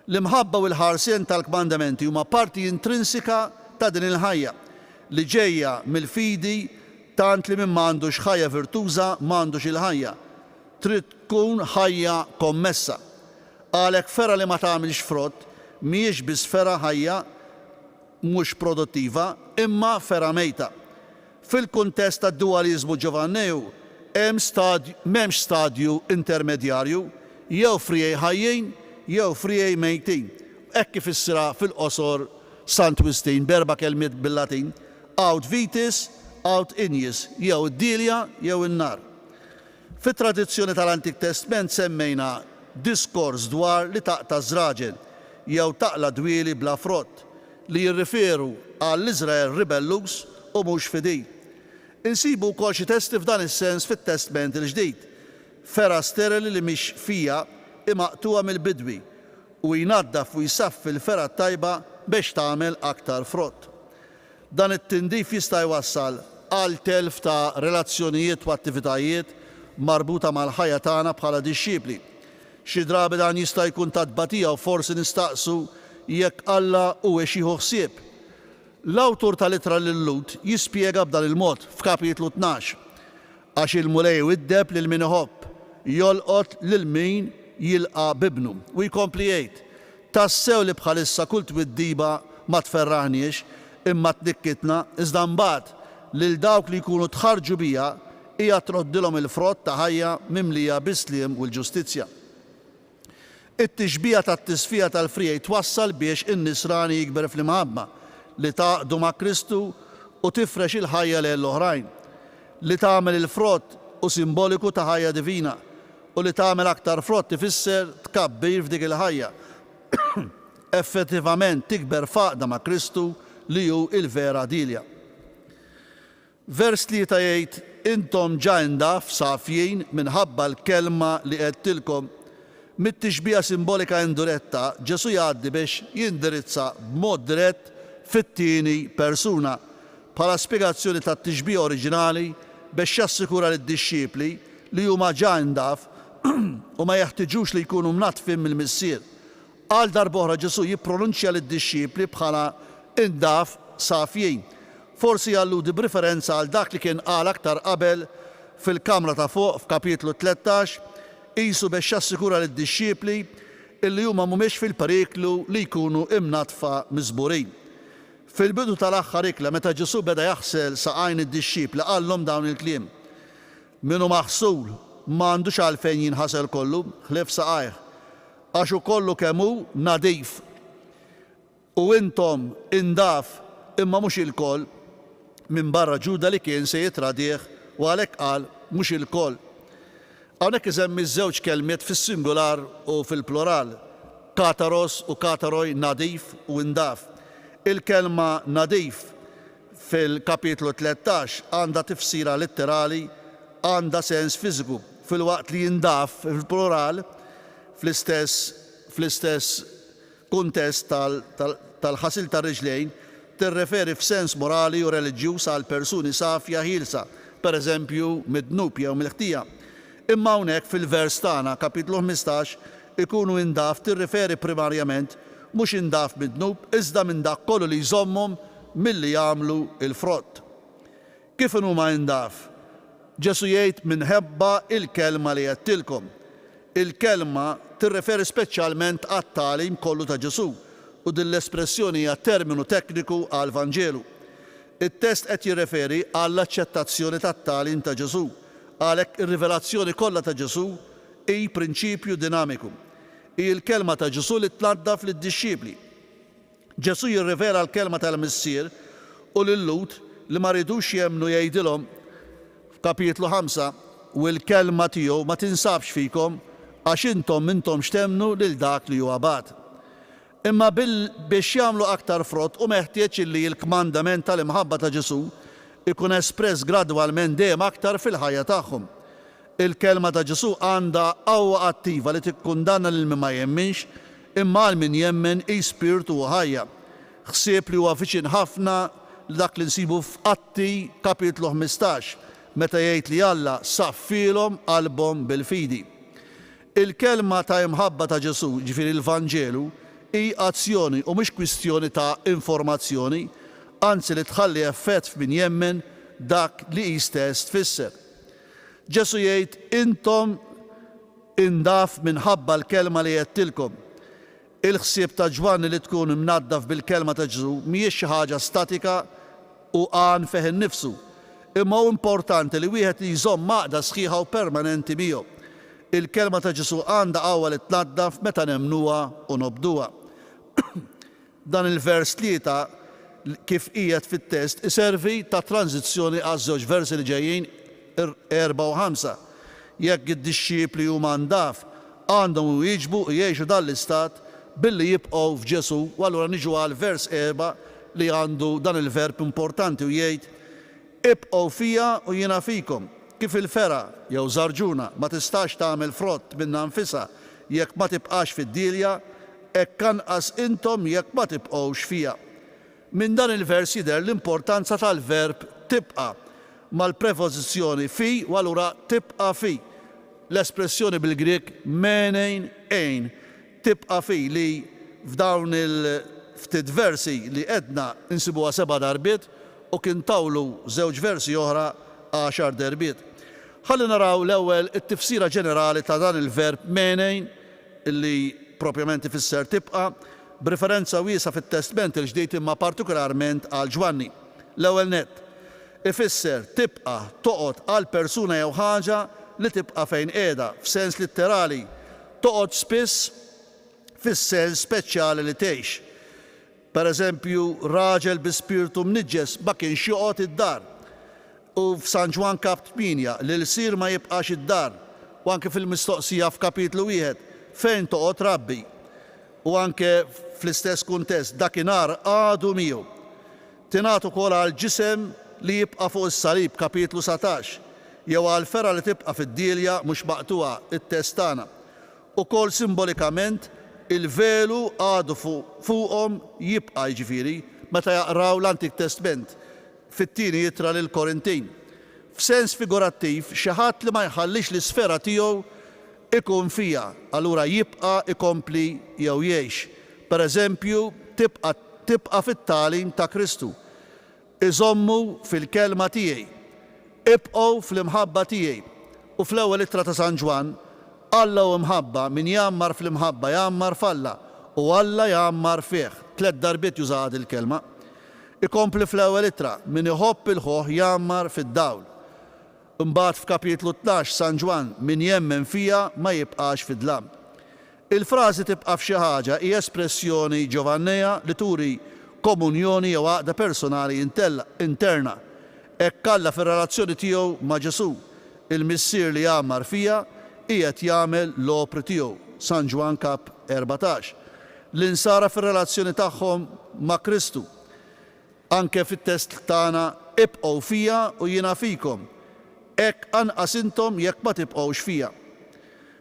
L-imħabba u l-ħarsien tal-kmandamenti huma parti intrinsika ta' din il-ħajja, li ġejja mill-fidi tant li min ma għandux ħajja virtuża m'għandux il-ħajja. Trid tkun ħajja kommessa. Għalhekk fergħa li ma tagħmilx frott mhijiex biss fergħa ħajja mhux produttiva, imma fergħa mejta. Fil-kuntest tad-duwaliżmu Ġovanneju, hemm stadju, m'hemmx stadju intermedjarju, jew friegħi ħajjin jew friegħi mejtin. Hekk ifissirha fil-qosor Sant Wistin b'erba' kelmiet bil-Latin, aut vitis, aut ignis, jew id-dielja jew in-nar. Fit-tradizzjoni tal-Antik Testment semmejna diskors dwar li taqta' ż-żraġen jew taqla' dwieli bla frott, li jirriferu għall-Iżrael ribelluż u mhux fidil. Insibu wkoll xi testi f'dan is-sens fit-Testment il-Ġdid. Fergħa sterili li mhix fija hi maqtugħa mill-bidwi, u jnaddaf u jsaffi l-fergħa t-tajba bex tagħmel aktar frott. Dan it-tindif jista' jwassal għal telf ta' relazzjonijiet u attivitajiet marbuta mal-ħajja tagħna bħala dixxipli. Xi drabi dan jista' jkun ta' tbatija u forsi nistaqsu jekk Alla huwiex jieħu ħsieb. L-awtur tal-Ittra lil-Lhud jispjega b'dan il-mod f'kapitlu 12, Għax il-Mulej iwiddeb lil min iħobb, jolqot lil min jilqa' b'ibnu. U jkompli jgħid, Tassew li bħalissa kull twiddiba ma tferraħniex, imma tnikkitna, iżda mbagħad lil dawk li jkunu tħarrġu biha hija troddilhom il-frott ta' ħajja mimlija bis-sliem u l-ġustizzja. It-tixbiha tat-tisfija tal-friegħi twassal biex in-Nisrani jikber fl-imħabba li tgħaqqdu ma' Kristu u tifrex il-ħajja lejn l-oħrajn. Li tagħmel il-frott hu simboliku ta' ħajja divina u li tagħmel aktar frott ifisser tkabbir f'dik il-ħajja. Effettivament tikber f'għaqda ma' Kristu li hu l-vera dielja. Vers 3 jgħid, Intom ġa indaf, safjin, minħabba l-kelma li għedtilkom. Mit-tixbiha simbolika indiretta, Ġesù jgħaddi biex jindirizza b'mod dirett fit-tieni persuna, bħala spjegazzjoni tat-tixbiha oriġinali biex jassikura lid-dixxipli. li huma ġa indaf u ma jeħtiġux li jkunu mnaddfin mill-Missier. Għal darb'oħra Ġesù jippronunċja lid-dixxipli bħala indaf, safjin. Forsi jalludi b'riferenza għal dak li kien qal aktar qabel fil-kamra ta' fuq f'kapitlu 13, qisu bex jassikura lid-dixxipli illi huma mhumiex fil-periklu li jkunu imnaddfa miżburin. Fil-bidu tal-aħħar ikla meta Ġesù beda jaħsel saqajn id-dixxipli qallhom dawn il-kliem, Min hu maħsul ma għandux għalfejn jinħasel kollu, ħlief saqajh, għax hu kollu kemm hu nadif. U intom indaf, imma mhux ilkoll, minbarra Ġuda li kien se jittradih u għalhekk qal, mhux ilkoll. Hawnhekk isemmi ż-żewġ kelmiet fis-singular u fil-plural, kataros u kataroi, nadif u indaf. Il-kelma nadif fil-kapitlu 13 għandha tifsira litterali, għandha sens fiżiku, filwaqt li indaf fil-plural fl-istess fl-istess kuntest tal-ħasil tar-riġlejn tirreferi f'sens morali u reliġjuż għal persuni safja ħielsa, pereżempju mid-dnub jew mill-ħtija. Imma hawnhekk fil-vers tagħna, kapitlu 15, ikunu indaf tirriferi primarjament mhux indaf mid-dnub iżda minn dak kollu li jżommhom milli jagħmlu l-frott. Kif inhuma indaf? Ġesù jgħid minħabba il-kelma li għedtilkom. Il-kelma tirreferi speċjalment għat-tagħlim kollu ta' Ġesù, u din l-espressjoni hija terminu tekniku għall-Vanġelu. It-test qed jirreferi għall-aċċettazzjoni tat-tagħlim ta' Ġesù, għalhekk ir-rivelazzjoni kollha ta' Ġesù hi prinċipju dinamiku. Hi l-kelma ta' Ġesù li tnaddaf lid-dixxipli. Ġesù jirrivela l-kelma tal-Missier u lil-Lhud li ma riedux jemmnu jgħidilhom f'kapitlu 5, U l-kelma tiegħu ma tinsabx fikom, għax intom m'intomx temmnu lil dak li huwa bagħat. Imma bil biex jagħmlu aktar frott hu meħtieġ illi l-kmandament tal-imħabba ta' Ġesù jkun espress gradwalment dejjem aktar fil-ħajja tagħhom. Il-kelma ta' Ġesù għandha qawwa attiva li tikkundanna lil min ma jemminx, imma għal min jemmen hi spirtu u ħajja. Ħsieb li huwa viċin ħafna li dak li nsibu f'Atti kapitlu 15, meta jgħid li Alla saffielhom qalbhom bil-fidi. Il-kelma ta' imħabba ta' Ġesù, jiġifieri l-Vanġelu, hi azzjoni u mhux kwistjoni ta' informazzjoni, anzi li tħalli effett f'min jemmen dak li hi stess tfisser. Ġesù jgħid, Intom indaf minħabba l-kelma li għedtilkom. Il-ħsieb ta' Ġwanni li tkun imnaddaf bil-kelma ta' Ġesù mhijiex xi ħaġa statika u għan fih innifsu, imma hu importanti li wieħed li jżomm għaqda sħiħa u permanenti miegħu. Il-kelma ta' Ġesù għandha qawwa li tnaddaf meta nemmnuha u nobduha. Dan il-vers 3, kif qiegħed fit-test, iservi ta' tranżizzjoni għaż-żewġ versi li ġejjin, 4 u 5. Jekk id-dixxipli huma ndaf, għandhom iwieġbu u jgħixu dan l-istat billi jibqgħu f'Ġesù, u allura niġu għall-vers 4 li għandu dan il-verb importanti u jgħid, Ibqgħu fija u jiena fikom. Kif il-fergħa, jew żarġuna, ma tistax tagħmel frott minnha nfisha jekk ma tibqax fid-dielja, hekk anqas intom jekk ma tibqgħux fija. Minn dan il-vers jidher l-importanza tal-verb tibqa' mal-prepożizzjoni fi u allura tibqa' fi. L-espressjoni bil-Grieg menein ein, tibqa' fi, li f'dawn il-ftit versi li għedna nsibuha seba' darbiet u kien tawlu żewġ versi oħra għaxar derbiet. Ħalli naraw l-ewwel it-tifsira ġenerali ta' dan il-verb menein li propjament ifisser tibqa', b'riferenza wiesgħa fit-Testment il-Ġdid imma partikolarment għal Ġwanni. L-ewwel nett, ifisser tibqa', toqgħod għal persuna jew ħaġa li tibqa' fejn qiegħda, f'sens litterali, toqgħod spiss fis-sens speċjali li tgħix. Per eżempju, raġel bi spirtu mniġġes ma kienx joqgħod id-dar. U f'San Ġwann kap. 8, l-ilsir ma jibqax id-dar. U anke fil-mistoqsija f'kapitlu wieħed, Fejn toqgħod Rabbi? U anke fl-istess kuntest, dakinhar qagħdu miegħu. Tingħad ukoll għall-ġisem li jibqa' fuq is-salib, kapitlu 19, jew għall-fergħa li tibqa' fid-dielja mhux maqtugħa, it-test tagħna. Ukoll simbolikament, il-velu għadu fuqhom jibqa' jiġifieri, meta jaqraw l-Antik Testment, fit-tieni ittra lill-Korintin. F'sens figurattiv, xi ħadd li ma jħallix l-isfera tiegħu ikun fiha, allura jibqa' ikompli jew jgħix. Per eżempju, tibqa' tibqa' fit-tagħlim ta' Kristu. Iżommu fil-kelma tiegħi. Ibqgħu fl-imħabba tiegħi. U fl-ewwel ittra ta' San Ġwann, Alla hu imħabba, min jgħammar fl-imħabba jgħammar f'Alla, u Alla jgħammar fih. Tlett darbiet jużaha dil-kelma. Ikompli fl-ewwel ittra, Min iħobb 'il ħuh jgħammar fid-dawl. Imbagħad f'kapitlu 12, San Ġwann, Min jemmen fija ma jibqax fid-dlam. Il-frażi tibqa' f'xi ħaġa hi espressjoni Ġovannea li turi komunjoni jew għaqda personali interna. Hekk Alla fir-relazzjoni tiegħu ma' Ġesù, il-Missier li jgħammar fija, qiegħed jagħmel l-opri tiegħu, San Ġwann kap. 14. L-insara fir-relazzjoni tagħhom ma' Kristu. Anke fit-test tagħna, Ibqgħu fija u jiena fikom. Hekk anqas intom jekk ma tibqgħux fija.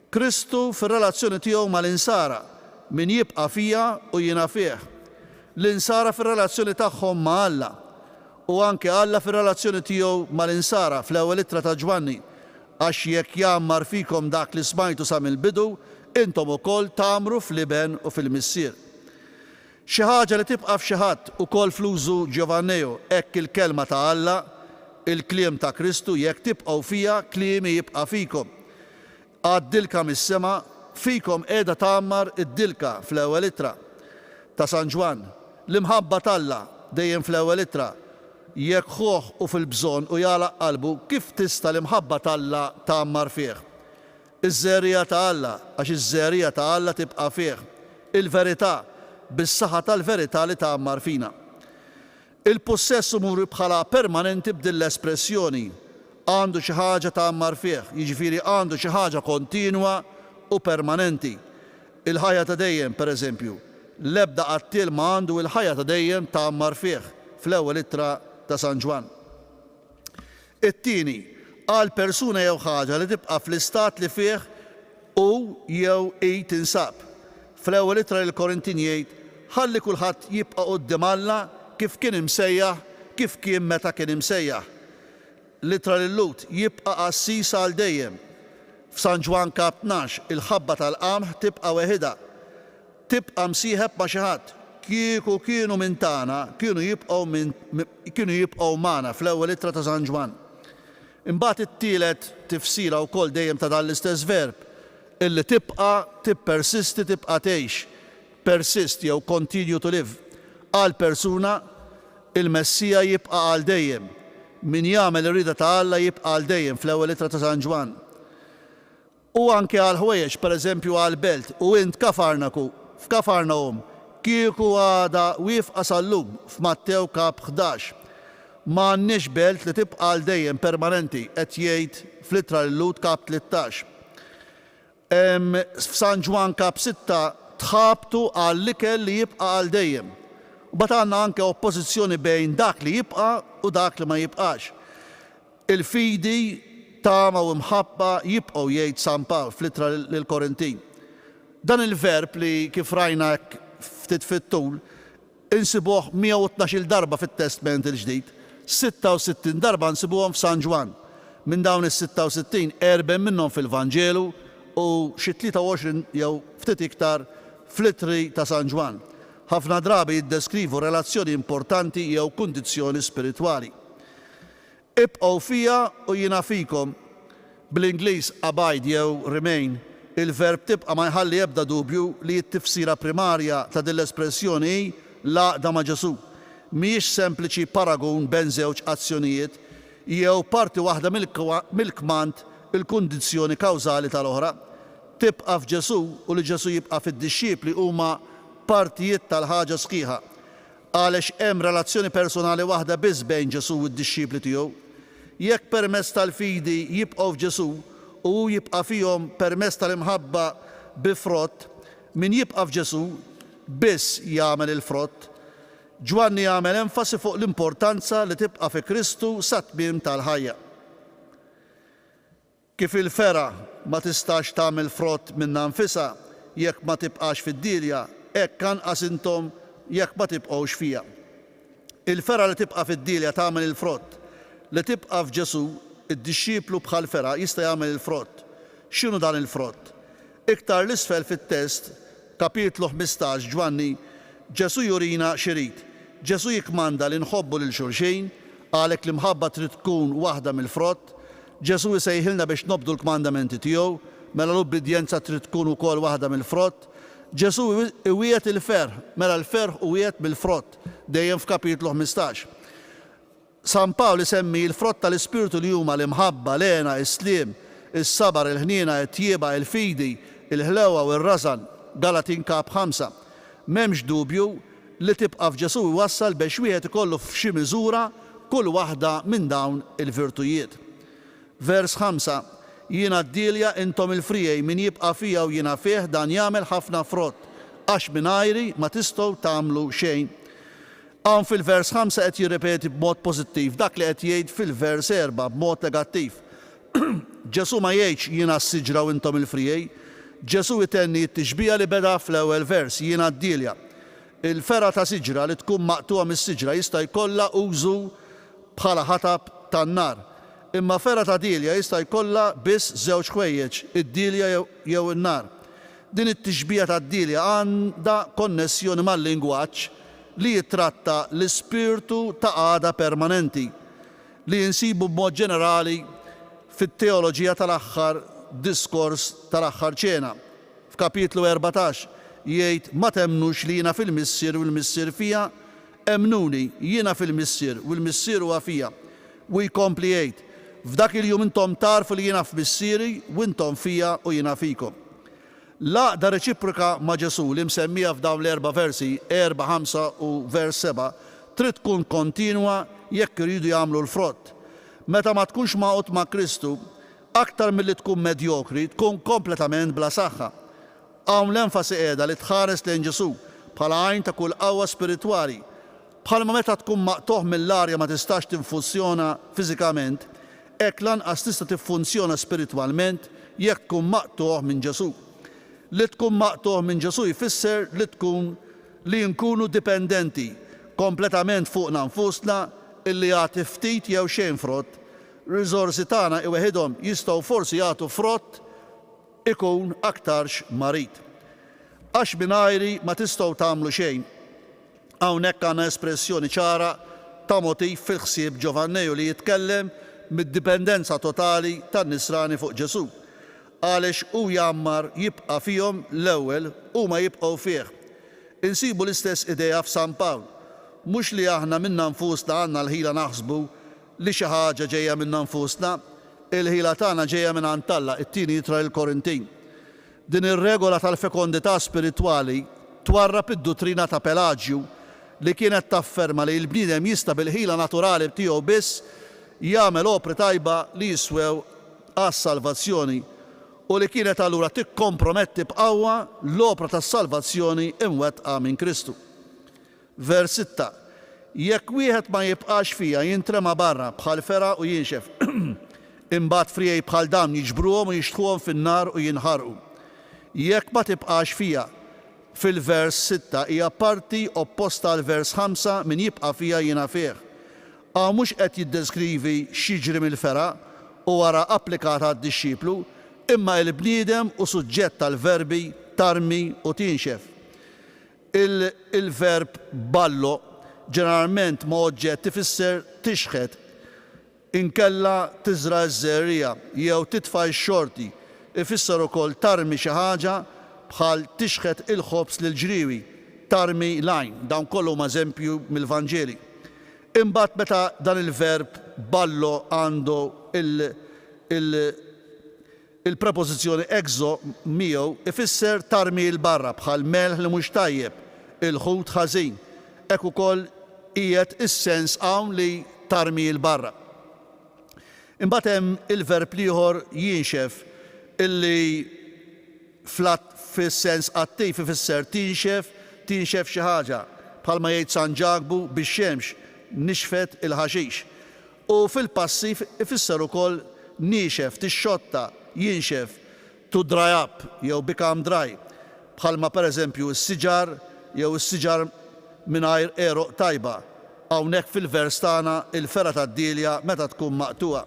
Kristu fir-relazzjoni tiegħu mal-insara, Min jibqa' fija u jiena fih. L-insara fir-relazzjoni tagħhom ma' Alla. U anke Alla fir-relazzjoni tiegħu mal-insara fl-ewwel ittra ta' Ġwanni, Għax jekk jgħammar fikom dak li smajtu sa mill-bidu, intom ukoll tgħammru fl-Iben u fil-Missier. Xi ħaġa li tibqa' f'xi ħadd, ukoll fl-użu Giovanneo, hekk il-Kelma ta' Alla, il-kliem ta' Kristu, jekk tibqgħu fija, kliemi jibqa' fikom. Għad-dilka mis-sema, fikom qiegħda tgħammar id-dilka, fl-ewwel ittra ta' San Ġwann. L-imħabba t'Alla, dejjem fl-ewwel ittra. Jekk ħuh hu fil-bżonn u jagħlaq qalbu, kif tista' l-imħabba t'Alla tgħammar fih? Iż-żerriegħa ta' Alla, għax iż-żerriegħa ta' Alla tibqa' fih, il-verità, bis-saħħa tal-verità li tgħammar fina. Il-pussess hu muri bħala permanenti b'din l-espressjoni, għandu xi ħaġa tgħammar fih, jiġifieri għandu xi ħaġa kontinwa u permanenti. Il-ħajja ta' dejjem, per eżempju, l-ebda qattiel ma għandu il-ħajja ta' dejjem tgħammar fih, fl-ewwel ittra ta' San Ġwann. It-tieni, għal persuna jew ħaġa li tibqa' fl-istat li fih hu jew hi tinsab. Fl-ewwel ittra lill-Korintin jgħid, Ħalli kulħadd jibqa' quddiem Alla kif kien imsejjaħ, kif kien meta kien imsejjaħ. L-ittra lil-Lhud, jibqa' qassis għal dejjem. F'San Ġwann kap 12, il-ħabba tal-qamħ tibqa' weħidha. Tibqa' msieħeb ma' xi ħadd. Kieku kienu minn tagħna, kienu jibqgħu minn kienu jibqgħu magħna, fl-Ewwel Ittra ta' San Ġwann. Imbagħad it-tielet tifsira wkoll dejjem ta' dan l-istess verb, illi tibqa', tippersisti, tibqa' tgħix, persist jew continue to live. Għal persuna, il-Messija jibqa' għal dejjem. Min jagħmel ir-rieda ta' Alla jibqa' għal dejjem, fl-Ewwel Ittra ta' San Ġwann. U anke għall-ħwejjeġ, per eżempju għall-belt, u int Kafarnaku, f'Kafarnahum, kieku għadha wiefqa sal-lum, f'Mattew kap 11. Ma għandniex belt li tibqa' għal dejjem permanenti, qed jgħid fl-Ittra lil-Lhud kap 13. Hemm f'San Ġwann kap 6 tħabtu għall-ikel li jibqa' għal dejjem. U mbagħad għandna anke oppożizzjoni bejn dak li jibqa' u dak li ma jibqax. Il-fidi, tama u mħabba jibqgħu, jgħid San Pawl fl-Ittra lill-Korintin. Dan il-verb li kif rajna hekk ftit fit-tul, insibuh 112-il darba fit-Testment il-Ġdid. 66 darba nsibuhom f'San Ġwann. Minn dawn is-66, erbgħin minnhom fil-Vanġelu u xi 23 jew ftit iktar fl-Ittri ta' San Ġwann. Ħafna drabi jiddeskrivu relazzjoni importanti jew kundizzjoni spiritwali. Ibqgħu fija u jiena fikom. Bl-Ingliż abide jew remain, il-verb tibqa' ma jħalli ebda dubju li t-tifsira primarja ta' din l-espressjoni hi l-għaqda ma' Ġesù. Mhijiex sempliċi paragun ben żewġ azzjonijiet jew parti waħda mill-kmand il-kundizzjoni kawżali tal-oħra. Tibqa' f'Ġesù u li Ġesù jibqa' fid-dixxipli huma partijiet tal-ħaġa sħiħa. Għalex hemm relazzjoni personali waħda biss bejn Ġesù u d-dixxipli tiegħu. Jekk permezz tal-fidi jibqgħu f'Ġesù u hu jibqa' fihom permezz tal-imħabba bi frott, min jibqa' f'Ġesù biss jagħmel il-frott. Ġwanni jagħmel enfasi fuq l-importanza li tibqa' fi Kristu sat-tmiem tal-ħajja. Kif il-fergħa ma tistax tagħmel frott minnha nfisha jekk ma tibqax fid-dielja, hekk anqas intom jekk ma tibqgħux fija. Il-fergħa li tibqa' fid-dielja tagħmel il-frott. Li tibqa' f'Ġesù. Id-dixxiplu bħal fergħa jista' jagħmel il-frott. X'inhu dan il-frott? Iktar 'l isfel fit-test, kapitlu 15, Ġwanni, Ġesù jurina x'irid. Ġesù jikkmanda li nħobbu lil xulxin, għalhekk l-imħabba trid tkun waħda mill-frott. Ġesù jsejħilna biex nobdu l-kmandamenti tiegħu, mela l-ubbidjenza trid tkun ukoll waħda mill-frott. Ġesù iwiegħed il-ferħ, mela l-ferħ hu wieħed mill-frott, dejjem f'kapitlu 15. San Pawl isemmi l-frott tal-Ispirtu li huma l-imħabba, l-hena, is-sliem, is-sabar, il-ħniena, it-tjieba, il-fidi, il-ħlewwa u r-rażan, Galatin kap. 5. M'hemmx dubju li tibqa' f'Ġesù jwassal bex wieħed ikollu f'xi miżura kull waħda minn dawn il-virtujiet. Vers 5, Jiena d-dielja, intom il-friegħi, min jibqa' fija u jiena fih, dan jagħmel ħafna frott, għax mingħajri ma tistgħu tagħmlu xejn. Hawn fil-vers 5 qed jirrepeti b'mod pożittiv dak li qed jgħid fil-vers 4 b'mod negattiv. Ġesù ma jgħidx jiena s-siġra u intom il-friegħi. Ġesù jtenni t-tixbiha li beda fl-ewwel vers, jiena d-dielja. Il-fergħa ta' siġra li tkun maqtugħa mis-siġra jista' jkollha użu bħala ħatab tan-nar. Imma fergħa ta' dielja jista' jkollha biss żewġ ħwejjeġ, id-dielja jew in-nar. Din it-tixbiha tad-dielja għandha konnessjoni mal-lingwaġġ li jittratta l-ispirtu ta' qagħda permanenti li insibu b'mod ġenerali fit-teoloġija tal-aħħar diskors tal-Aħħar Ċena. F'kapitlu 14, jgħid, Ma temmnux li jiena fil-Missier u l-Missier fija? Emmnuni, jiena fil-Missier u l-Missier huwa fija. U jkompli jgħid, F'dak il-jum intom tagħrfu li jiena f'Missieri u intom fija u jiena fikom. L-għaqda reċiproka ma' Ġesù li msemmija f'dawn l-erba' versi, erba', ħamsa u vers sebgħa, trid tkun kontinwa jekk iridu jagħmlu l-frott. Meta ma tkunx magħqud ma' Kristu, Aktar milli tkun medjokri, tkun kompletament bla saħħa. Hawn l-enfasi qiegħda li tħares lejn Ġesù bħala għajn ta' kull qawwa spiritwali. Bħalma meta tkun maqtugħ mill-arja ma tistax tinfuzzjona fiżikament, hekk lanqas tista' tiffunzjona spiritwalment jekk tkun maqtugħ minn Ġesù. Li tkun maqtugħ minn Ġesù jfisser li tkun li nkunu dipendenti kompletament fuqna nfusna illi jagħti ftit jew xejn frott. Riżorsi tagħna iweħidhom jistgħu forsi jagħtu frott ikun aktarx marid. Għax mingħajri ma tistgħu tagħmlu xejn. Hawnhekk għandna espressjoni ċara ta' motiv fil-ħsieb Ġovanneju li jitkellem mid-dipendenza totali tan-Nisrani fuq Ġesù. Għaliex hu jgħammar jibqa' fihom l-ewwel, huma jibqgħu fih. Insibu l-istess idea f'San Pawl. Mhux li aħna minna nfusna għandna l-ħila naħsbu li xi ħaġa ġejja minna nfusna, il-ħila tagħna ġejja mingħand Alla, it-Tieni Ittra lill-Korintin. Din ir-regola tal-fekondità spiritwali twarrab id-duttrina ta' Pelaġju li kienet tafferma li l-bniedem jista' bil-ħila naturali tiegħu biss jagħmel opri tajba li jiswew għas-salvazzjoni u li kienet allura tikkomprometti b'qawwa l-opra tas-salvazzjoni imwettqa minn Kristu. Vers 6, Jekk wieħed ma jibqax fija jintrema barra bħal fergħa u jinxef. Imbagħad friegħi bħal dawn jiġbruhom u jixtħuhom fin-nar u jinħarqu. Jekk ma tibqax fija, fil-vers 6 hija parti opposta għall-vers 5 min jibqa' fija jiena fih. Hawn mhux qed jiddeskrivi x'jiġri mill-fergħa u wara applikata għad-dixxiplu, imma il-bniedem hu suġġett għall-verbi tarmi u tinxef. Il-verb ballo ġeneralment ma' oġġett ifisser tixħet, inkella tiżra' ż-żerriegħa jew titfa' x-xorti. Ifisser ukoll tarmi xi ħaġa bħal tixħet il-ħobż lill-ġriewi, tarmi l-għajn. Dawn kollha huma eżempju mill-Vanġeli. Imbagħad meta dan il-verb ballo għandu il, il, Il-prepożizzjoni exo miegħu ifisser tarmi 'l barra bħal melħ li mhux tajjeb, il-ħut ħażin. Hekk ukoll qiegħed is-sens hawn li tarmi 'l barra. Imbagħad hemm il-verb l-ieħor jinxef illi fl-att fis-sens attiv ifisser tinxef, tinxef xi ħaġa, bħalma jgħid San Ġakbu bix-xemx nixfet il-ħaxix. U fil-passiv ifisser ukoll niexef, tixxotta, jinxef, to dry up jew become dry, bħalma pereżempju s-siġar jew is-siġar mingħajr għeruq tajba, hawnhekk fil-vers tagħna il-fergħa tad-dielja meta tkun maqtugħa.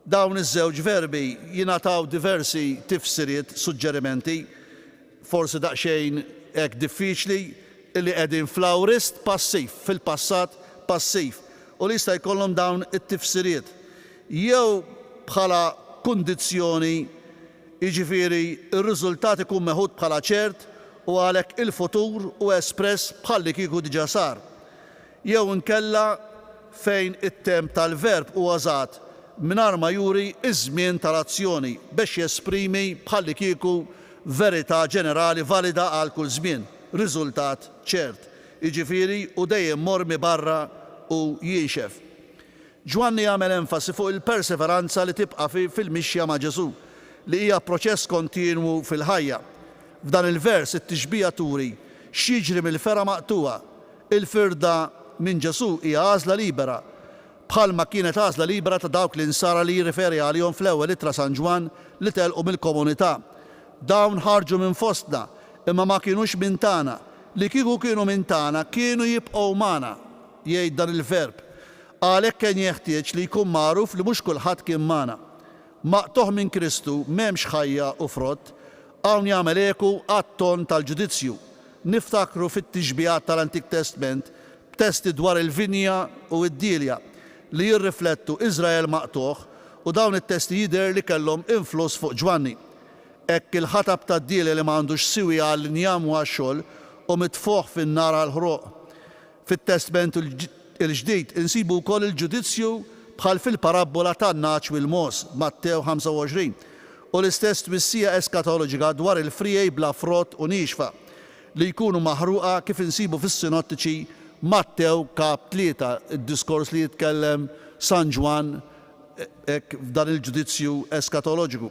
Dawn iż-żewġ verbi jingħataw diversi tifsiriet, suġġerimenti, forsi daqsxejn hekk diffiċli, li qegħdin fl-aorist passiv, fil-passat passiv, u li jista' jkollhom dawn it-tifsiriet, jew bħala kundizzjoni, jiġifieri r-riżultat ikun meħud bħala ċert u għalhekk il-futur hu espress bħallikieku diġà sar. Jew inkella fejn it-temp tal-verb huwa użat mingħajr ma juri ż-żmien tal-azzjoni bex jesprimi bħallikieku verità ġenerali valida għal kull żmien, riżultat ċert, jiġifieri hu dejjem mormi barra u jinxef. Ġwanni jagħmel enfasi fuq il-perseveranza li tibqa' fi fil-mixja ma' Ġesù, li hija proċess kontinwu fil-ħajja. F'dan il-vers it-tixbiha turi x'jiġri mill-fergħa maqtugħa. Il-firda minn Ġesù hija għażla libera, bħalma kienet għażla libera ta' dawk l-Insara li jirriferi għalihom fl-Ewwel Ittra San Ġwann li telqu mill-komunità. Dawn ħarġu minn fostna, imma ma kinux minn tagħna. Li kieku kienu minn tagħna, kienu jibqgħu magħna, jgħid dan il-verb. Għalhekk kien jeħtieġ li jkun magħruf li mhux kulħadd kien magħna. Maqtugħ minn Kristu m'hemmx ħajja u frott. Hawn jagħmel eku għat-ton tal-ġudizzju. Niftakru fit-tixbihat tal-Antik Testment b'testi dwar il-vinja u d-dielja li jirriflettu Iżrael maqtugħ u dawn it-testi jidher li kellhom influss fuq Ġwanni. Hekk il-ħatab tad-dielja li ma għandux siwi għall-injam u għax-xogħol hu mitfugħ fin-nar għall-ħruq. Fit-Testment il-Ġdid insibu wkoll il-ġudizzju bħal fil-parabbola tan-nagħaġ u l-mogħoż, Mattew 25, u l-istess twissija eskatoloġika dwar il-friegħi bla frott u niexfa, li jkunu maħruqa kif insibu fis-Sinottiċi Mattew kap 3, id-diskors li jitkellem San Ġwann hekk f'dan il-ġudizzju eskatoloġiku.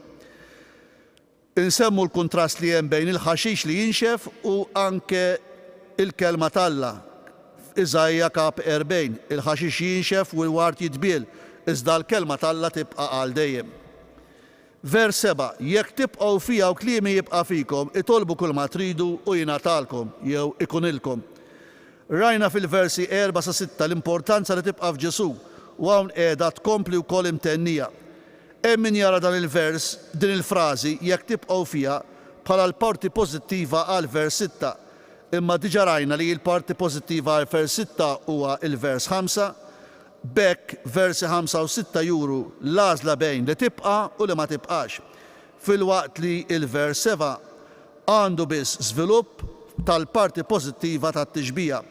Insemmu l-kuntrast li hemm bejn il-ħaxix li jinxef u anke l-Kelma t'Alla. F'Iżaija kap 40, il-ħaxix jinxef u l-ward jitbiel, iżda l-Kelma t'Alla tibqa' għal dejjem. Vers 7, Jekk tibqgħu fija u kliemi jibqa' fikom, itolbu kulma tridu u jingħatalkom, jew ikunilkom. Rajna fil-versi 4 sa 6 l-importanza li tibqa' f'Ġesù, u hawn qiegħda tkompli wkoll imtennija. Hemm min jara dan il-vers, din il-frażi, jekk tibqgħu fija, bħala l-parti pożittiva għall-vers sitta. Imma diġà rajna li l-parti pożittiva għall-vers sitta huwa l-vers ħamsa. B'hekk, versi ħamsa u sitta juru l-għażla bejn li tibqa' u li ma tibqax. Filwaqt li l-vers sebgħa għandu biss żvilupp tal-parti pożittiva tat-tixbiha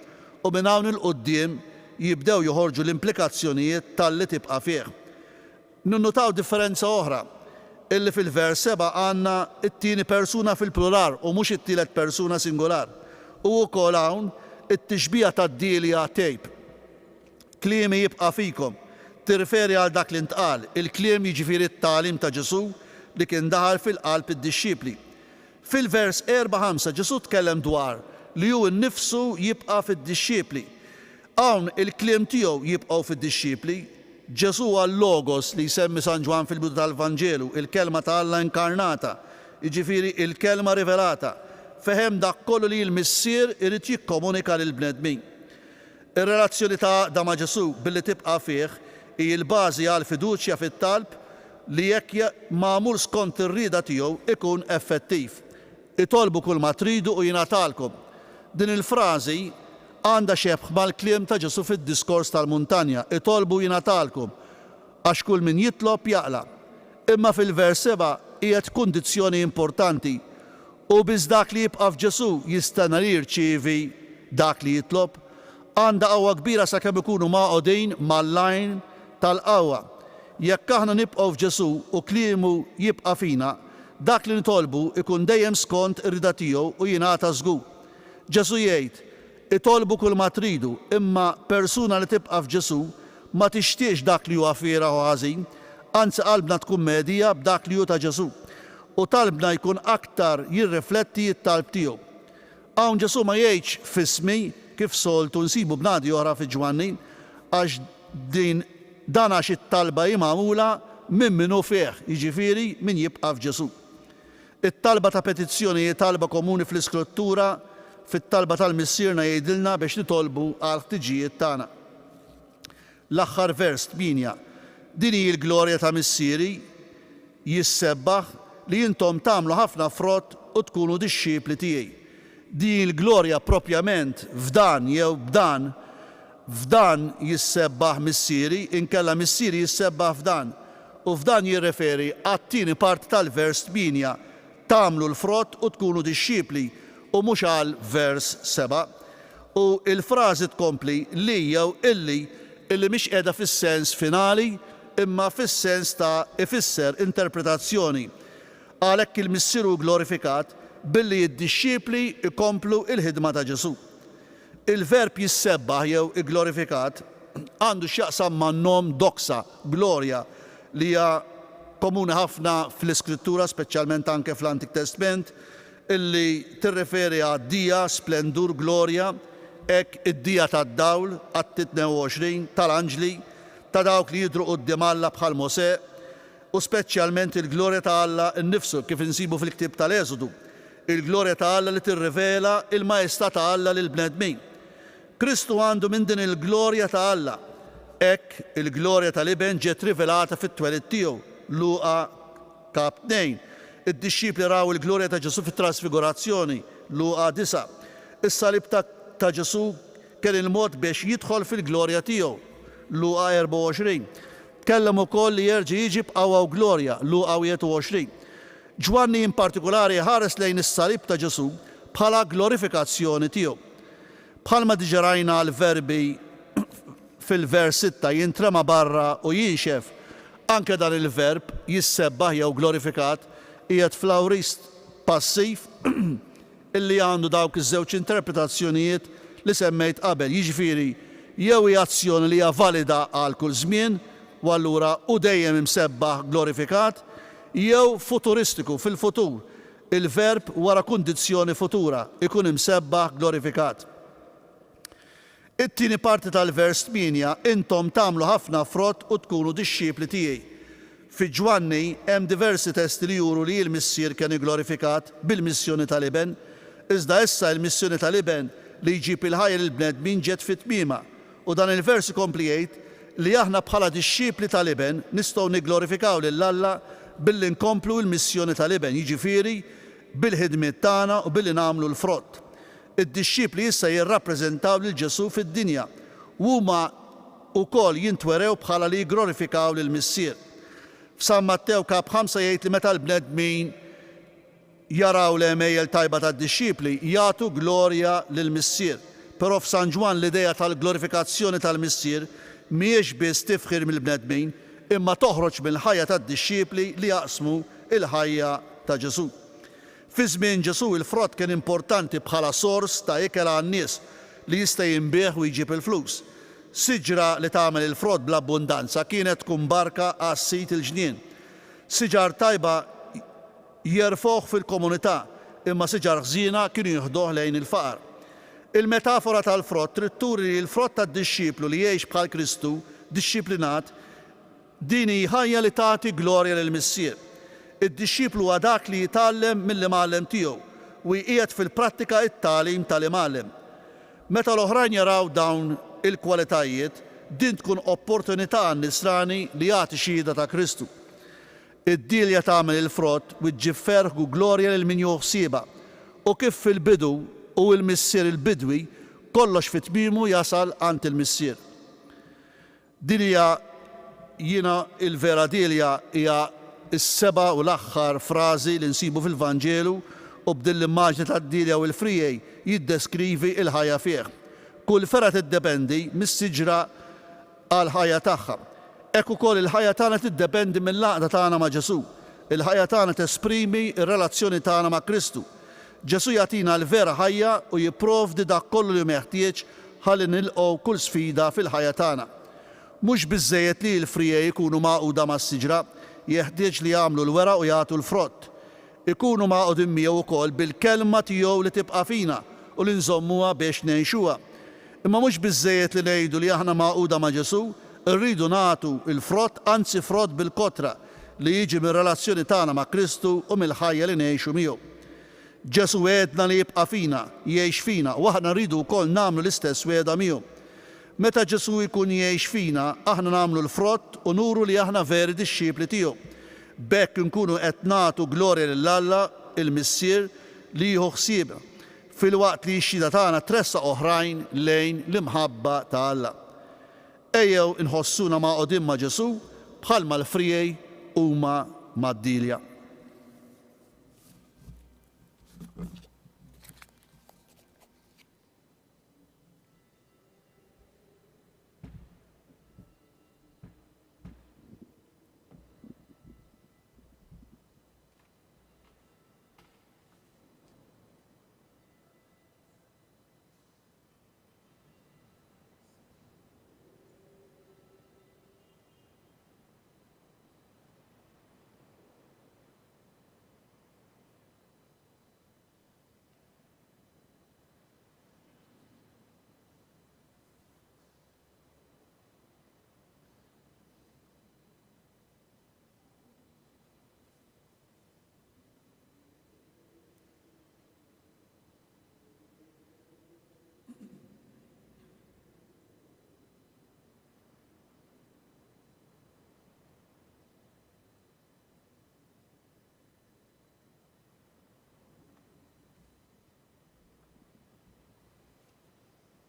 u minn hawn 'il quddiem jibdew joħorġu l-implikazzjonijiet talli tibqa' fih. Ninnutaw differenza oħra, illi fil-vers sebgħa għandna t-tieni persuna fil-plural u mhux it-tielet persuna singular. U wkoll hawn it-tixbiha tad-dielja tgħib. Kliemi jibqa' fikom. Tirriferi għal dak li ntqal, il-kliem jiġifieri t-tagħlim ta' Ġesù li kien daħal fil-qalb id-dixxipli. Fil-vers 4, 5 Ġesù tkellem dwar li hu nnifsu jibqa' fid-dixxipli. Hawn il-kliem tiegħu jibqgħu fid-dixxipli. Ġesù huwa l-Logos li jsemmi San Ġwann fil-bidu tal-Vanġelu, il-Kelma ta' Alla inkarnata, jiġifieri il-Kelma rivelata. Fehem dak kollu li l-Missier irid jikkomunika lill-bnedmin. Ir-relazzjoni ta' għaqda ma' Ġesù billi tibqa' fih hi l-bażi għall-fiduċja fit-talb li jekk magħmul skont ir-rieda tiegħu ikun effettiv. Itolbu kulma tridu u jingħatalkom. Din il-frażi għandha xebh mal-kliem ta' Ġesù fid-Diskors tal-Muntanja, Itolbu u jingħatalkom, għax kull min jitlob jaqla'. Imma fil-vers 7 qiegħed kundizzjoni importanti, Hu biss dak li jibqa' f'Ġesù jistenna li jirċievi dak li jitlob. Għandha qawwa kbira sakemm ikunu magħqudin mal-għajn tal-qawwa. Jekk aħna nibqgħu f'Ġesù u kliemu jibqa' fina, dak li nitolbu jkun dejjem skont ir-rieda tiegħu u jingħata żgur. Ġesù jgħid, Itolbu kulma tridu, imma persuna li tibqa' f'Ġesù ma tixtieqx dak li huwa fieragħ u ħażin, anzi qalbna tkun mehedija b'dak li hu ta' Ġesù, u talbna jkun aktar jirrifletti t-talb tiegħu. Hawn Ġesù ma jgħidx f'ismi, kif soltu nsibu bnadi oħra fi Ġwanni, għax din dan għax it-talba hi magħmula minn min hu fih, jiġifieri min jibqa' f'Ġesù. It-talba ta' petizzjoni hi talba komuni fl-Iskrittura, fit-talba tal-Missierna jgħidilna biex nitolbu għall-ħtiġijiet tagħna. L-aħħar vers, 8. Din hi l-glorja ta' Missieri, jissebbaħ, li intom tagħmlu ħafna frott u tkunu dixxipli tiegħi. Din hi l-glorja propjament f'dan jew b'dan, f'dan jissebbaħ Missieri, inkella Missieri jissebbaħ f'dan. U f'dan jirreferi għat-tieni parti tal-vers 8, tagħmlu l-frott u tkunu dixxipli, u mhux għal vers 7. U l-frażi tkompli li jew illi, illi mhix qiegħda fis-sens finali imma fis-sens ta' ifisser, interpretazzjoni. Għalhekk il-Missier hu glorifikat billi d-dixxipli jkomplu l-ħidma ta' Ġesù. Il-verb jissebbaħ jew igglorifikat għandu x'jaqsam man-nom doxa, glorja, li hija komuni ħafna fl-Iskrittura, speċjalment anke fl-Antik Testment, illi tirreferi għad-dija, splendur, glorja, hekk id-dija tad-dawl, Atti 22, tal-anġli, ta' dawk li jidhru quddiem Alla bħal Mosè, u speċjalment il-glorja ta' Alla nnifsu kif insibu fil-ktieb tal-Eżodu, il-glorja ta' Alla li tirrivela l-maestà ta' Alla lill-bnedmin. Kristu għandu minn din il-glorja ta' Alla. Hekk, il-glorja tal-Iben ġiet rivelata fit-twelid tiegħu, Luqa kap. 2. Id-dixxipli raw il-glorja ta' Ġesù fit-trasfigurazzjoni, Luqa 9. Is-salib ta' ta' Ġesù kien il-mod biex jidħol fil-glorja tiegħu, Luqa 24. Tkellem ukoll li jerġa' jiġi b'qawwa u glorja, Luqa 21. Ġwanni in partikulari ħares lejn is-salib ta' Ġesù bħala glorifikazzjoni tiegħu. Bħalma diġa rajna l-verbi fil-vers sitta jintrema barra u jinxef, anke dan il-verb jissebbaħ jew glorifikat qiegħed fl-aorist passiv illi għandu dawk iż-żewġ interpretazzjonijiet li semmejt qabel, jiġifieri jew hi azzjoni li hija valida għal kull żmien u allura hu dejjem imsebbaħ, glorifikat, jew futuristiku, fil-futur, il-verb wara kundizzjoni futura, ikun imsebbaħ, glorifikat. It-tieni parti tal-vers 8, Intom tagħmlu ħafna frott u tkunu dixxipli tiegħi. Fi Ġwanni hemm diversi testi li juru li l-Missier kien igglorifikat bil-missjoni tal-Iben. Iżda issa il-missjoni tal-Iben li jġib il-ħajja lill-bnedmin ġiet fi tmiemha. U dan il-vers ikompli jgħid li aħna bħala dixxipli tal-Iben nistgħu nigglorifikaw lil Alla billi nkomplu l-missjoni tal-Iben, jiġifieri bil-ħidmiet tagħna u billi nagħmlu l-frott. Id-dixxipli issa jirrappreżentaw lil Ġesù fid-dinja u huma wkoll jintwerew bħala li jigglorifikaw lill-Missier. F'San Mattew kap 5 jgħid li meta l-bnedmin jaraw l-għemejjel tajba tad-dixxipli, jagħtu glorja lill-Missier. Però f'San Ġwann l-idea tal-glorifikazzjoni tal-Missier mhijiex biss tifħir mill-bnedmin, imma toħroġ mill-ħajja tad-dixxipli li jaqsmu l-ħajja ta' Ġesù. Fi żmien Ġesù il-frott kien importanti bħala sors ta' ikel għan-nies li jista' jinbiegħ u jġib il-flus. Siġra li tagħmel il-frott bl-abbundanza kienet tkun barka għas-sid il-ġnien. Siġar tajba jerfgħuh fil-komunità, imma siġar ħżiena kienu jiħduh lejn il-faqar. Il-metafora tal-frott trid turi li l-frott tad-dixxiplu li jgħix bħal Kristu, dixxiplinat, Din hi ħajja li tagħti glorja lill-Missier. Id-dixxiplu huwa dak li jitgħallem mill-imgħallem tiegħu u jqiegħed fil-prattika t-tagħlim tal-imgħallem. Meta l-oħrajn jaraw dawn il-kwalitajiet, din tkun opportunità għan-Nisrani li jagħti xhieda ta' Kristu. Id-dielja tagħmel il-frott u ġġib ferħ u glorja lil min jieħu ħsiebha. U kif fil-bidu hu l-Missier il-bidwi, kollox fi tmiemu jasal għand il-Missier. Din hija Jiena il-vera dielja hija s-seba' u l-aħħar frażi li nsibu fil-Vanġelu u b'din l-immaġni tad-dielja u l-friegħi jiddeskrivi l-ħajja fih. Kull fergħa tiddependi mis-siġra għall-ħajja tagħha. Hekk ukoll il-ħajja tagħna tiddependi mill-għaqda tagħna ma' Ġesù. Il-ħajja tagħna tesprimi r-relazzjoni tagħna ma' Kristu. Ġesù jagħtina l-vera ħajja u jipprovdi dak kollu li hu meħtieġ ħalli nilqgħu kull sfida fil-ħajja tagħna. Mhux biżżejjed li l-friegħi jkunu magħquda mas-siġra, jeħtieġ li jagħmlu l-weraq u jagħtu l-frott. Ikunu magħqudin miegħu wkoll bil-kelma tiegħu li tibqa' fina u li nżommuha biex ngħixuha. Imma mhux biżżejjed li ngħidu li aħna magħquda ma' Ġesù, irridu nagħtu l-frott, anzi frott bil-kotra, li jiġi mir-relazzjoni tagħna ma' Kristu u mill-ħajja li ngħixu miegħu. Ġesù wegħedna li jibqa' fina, jgħix fina, u aħna rridu wkoll nagħmlu l-istess wegħda miegħu. Meta Ġesù jkun jgħix fina, aħna nagħmlu l-frott u nuru li aħna veri dixxipli tiegħu. B'hekk inkunu qed nagħtu glorja lil Alla, il-Missier, li jieħu ħsiebna, filwaqt li x-xhieda tagħna tressaq oħrajn lejn l-imħabba ta' Alla. Ejjew inħossuna magħqudin ma' Ġesù bħalma l-friegħi huma mad-dielja.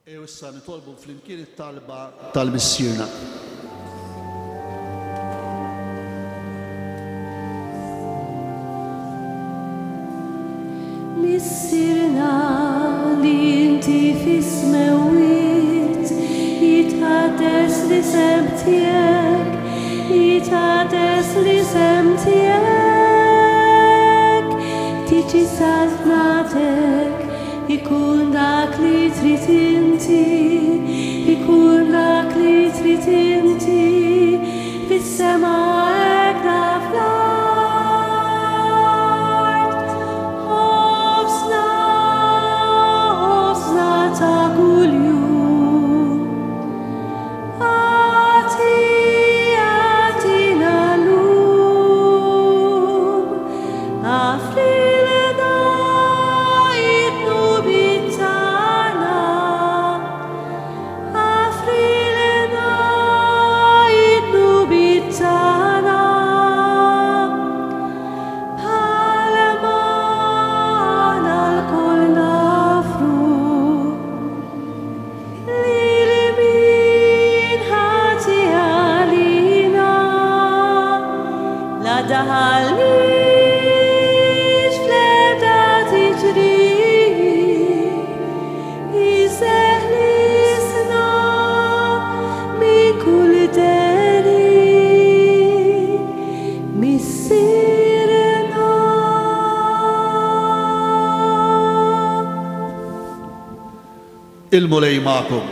Ejjew issa nitolbu flimkien it-talba tal-Missierna. Missierna li inti fis-smewwiet, jitqaddes l-isem tiegħek, jitqaddes l-isem tiegħek. Tiġi saltnatek, ikun dak li trid inti, ikun dak li trid inti, fis-sema hekk fl-art. Ħobżna, ħobżna ta' kuljum. Agħti, agħtina llum. Aħfrilna d-dnubiet tagħna. Aħfrilna d-dnubiet tagħna. Bħalma aħna lkoll naħfru lil min ħati għalina. La ddaħħalniex fl-ebda tiġrib, iżda eħlisna minn kull deni. Missierna. Il-Mulej magħkom.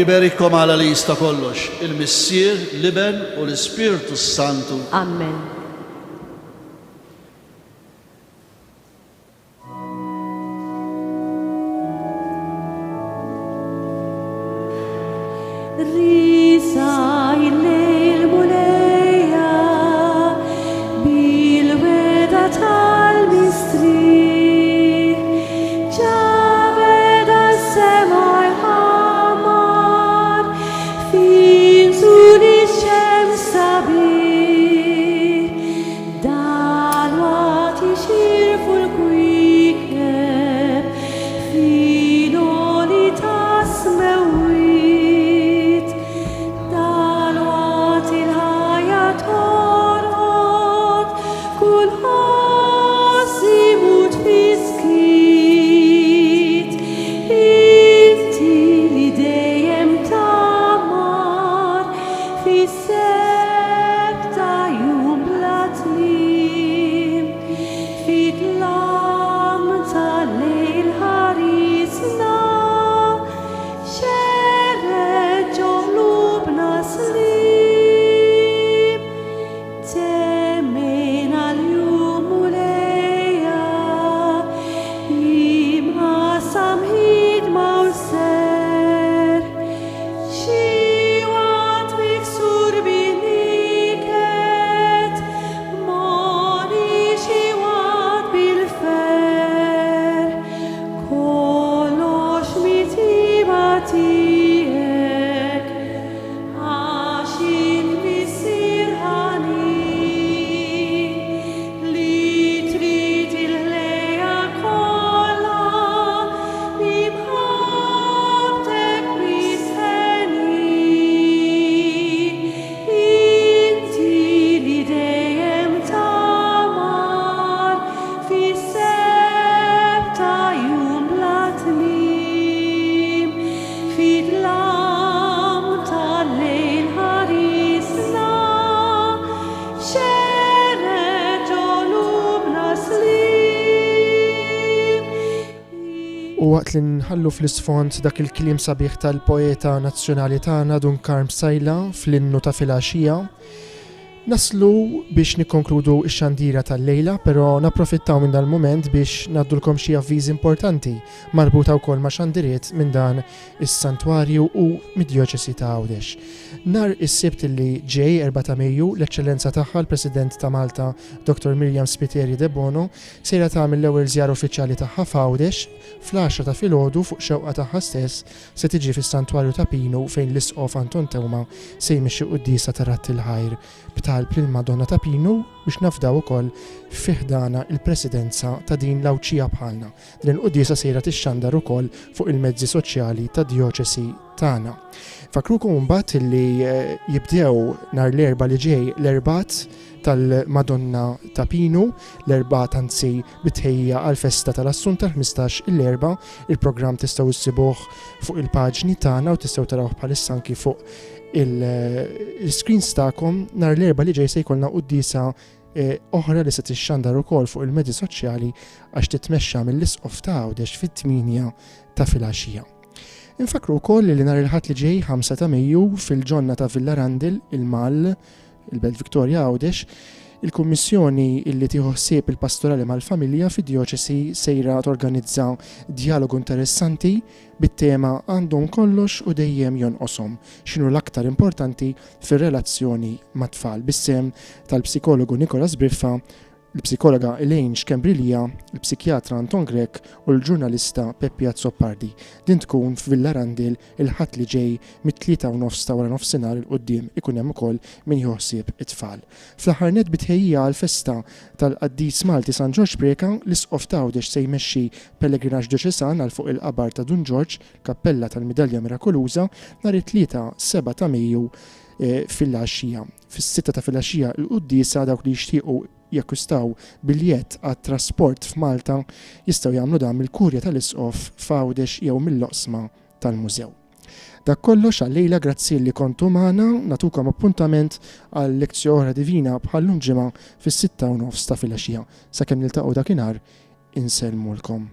Iberikkom Alla li jista' kollox, il-Missier, l-Iben u l-Ispirtu s-Santu. Amen. Risa il-lejl Mulejja bil-wegħda tal-mistrieħ Ġa beda s-sema jħammar fi nżul ix-xemx sabiħ Dalwaqt jixirfu l-kwiekeb fil-għoli tas-smewwiet. U waqt li nħallu fl-isfond dak il-kliem sabiħ tal-poeta nazzjonali tagħna Dun Karm Psaila fl-innu ta' filgħaxija, naslu biex nikkonkludu x-xandira tal-lejla, però napprofittaw minn dal-mument biex ngħaddulkom xi avviżi importanti marbuta wkoll ma' xandiriet minn dan is-Santwarju u mid-Djoċesi ta' Għawdex. Nhar is-Sibt li ġej, 4 ta' Mejju, l-Eċċellenza Tagħha l-President ta' Malta Dottor Myriam Spiteri Debono sejra tagħmel l-ewwel żjara uffiċjali tagħha f'Għawdex fl-għaxra ta' filgħodu fuq xewqa tagħha stess se tiġi fis-Santwarju ta' Pinu fejn l-Isqof Anton Teuma se jmexxi quddiesa ta' Radd il-Ħajr b'talb lill-Madonna ta' Pinu biex nafdaw ukoll fi ħdanha l-Presidenza ta' din l-Għawdxija bħalna. Din il-quddiesa sejra tixxandar ukoll fuq il-mezzi soċjali tad-djoċesi tagħna. Nfakkrukom imbagħad li jibdew nhar l-Erbgħa li ġej l-Erbgħat tal-Madonna ta' Pinu, l-Erbgħat anzi bi tħejjija għall-festa tal-Assunta l-15 il-Erbgħa. Il-programm tistgħu issibuh fuq il-paġni tagħna u tistgħu tarawh bħalissa anki fuq il-screens tagħkom. Nhar l-Erbgħa li ġej se jkollna quddiesa oħra li se tixxandar ukoll fuq il-mezzi soċjali għax titmexxa mill-Isqof ta' Għawdex fit-8 ta' filgħaxija. Infakkru wkoll li nhar il-Ħadd li ġej 5 ta' Mejju fil-ġonna ta' Villa Randil, il-Mall, il-Belt Victoria Għawdex, il-Kummissjoni illi tieħu ħsieb il-pastorali mal-familja fid-djoċesi sejra torganizza djalogu interessanti bit-tema Għandhom kollox u dejjem jonqoshom, x'inhu l-aktar importanti fir-relazzjoni mat-tfal bis-sehem tal-psikologu Nicholas Briffa, il-psikologa Elaine Schembri Lia, il-psikjatra Anton Grech u l-ġurnalista Peppi Azzopardi. Din tkun f'Villa Randil il-Ħadd li ġej mit-tlieta u nofs ta' waranofsinhar 'il quddiem ikun hemm ukoll min jieħu ħsieb it-tfal. Fl-aħħar nett bi tħejjija għall-festa tal-qaddis Malti San Ġorġ Preca, l-Isqof t'Għawdex se jmexxi pellegrinaġġ djoċesan għal fuq il-qabar ta' Dun Ġorġ, Kappella tal-Midalja Mirakoluża, nhar it-Tlieta 7 ta' Mejju filgħaxija. Fis-sitta ta' filgħaxija l-quddiesa dawk li jixtiequ jakkwistaw biljett għat-trasport f'Malta jistgħu jagħmlu dan mill-Kurja tal-Isqof f'Għawdex jew mill-oqsma tal-Mużew. Dak kollox għal-lejla grazzi li kontu magħna, nagħtukom appuntament għal Lectio Oħra Divina bħal-lum ġimgħa fis-6:30 ta' filgħaxija. Sakemm niltaqgħu dakinhar insellmulkom.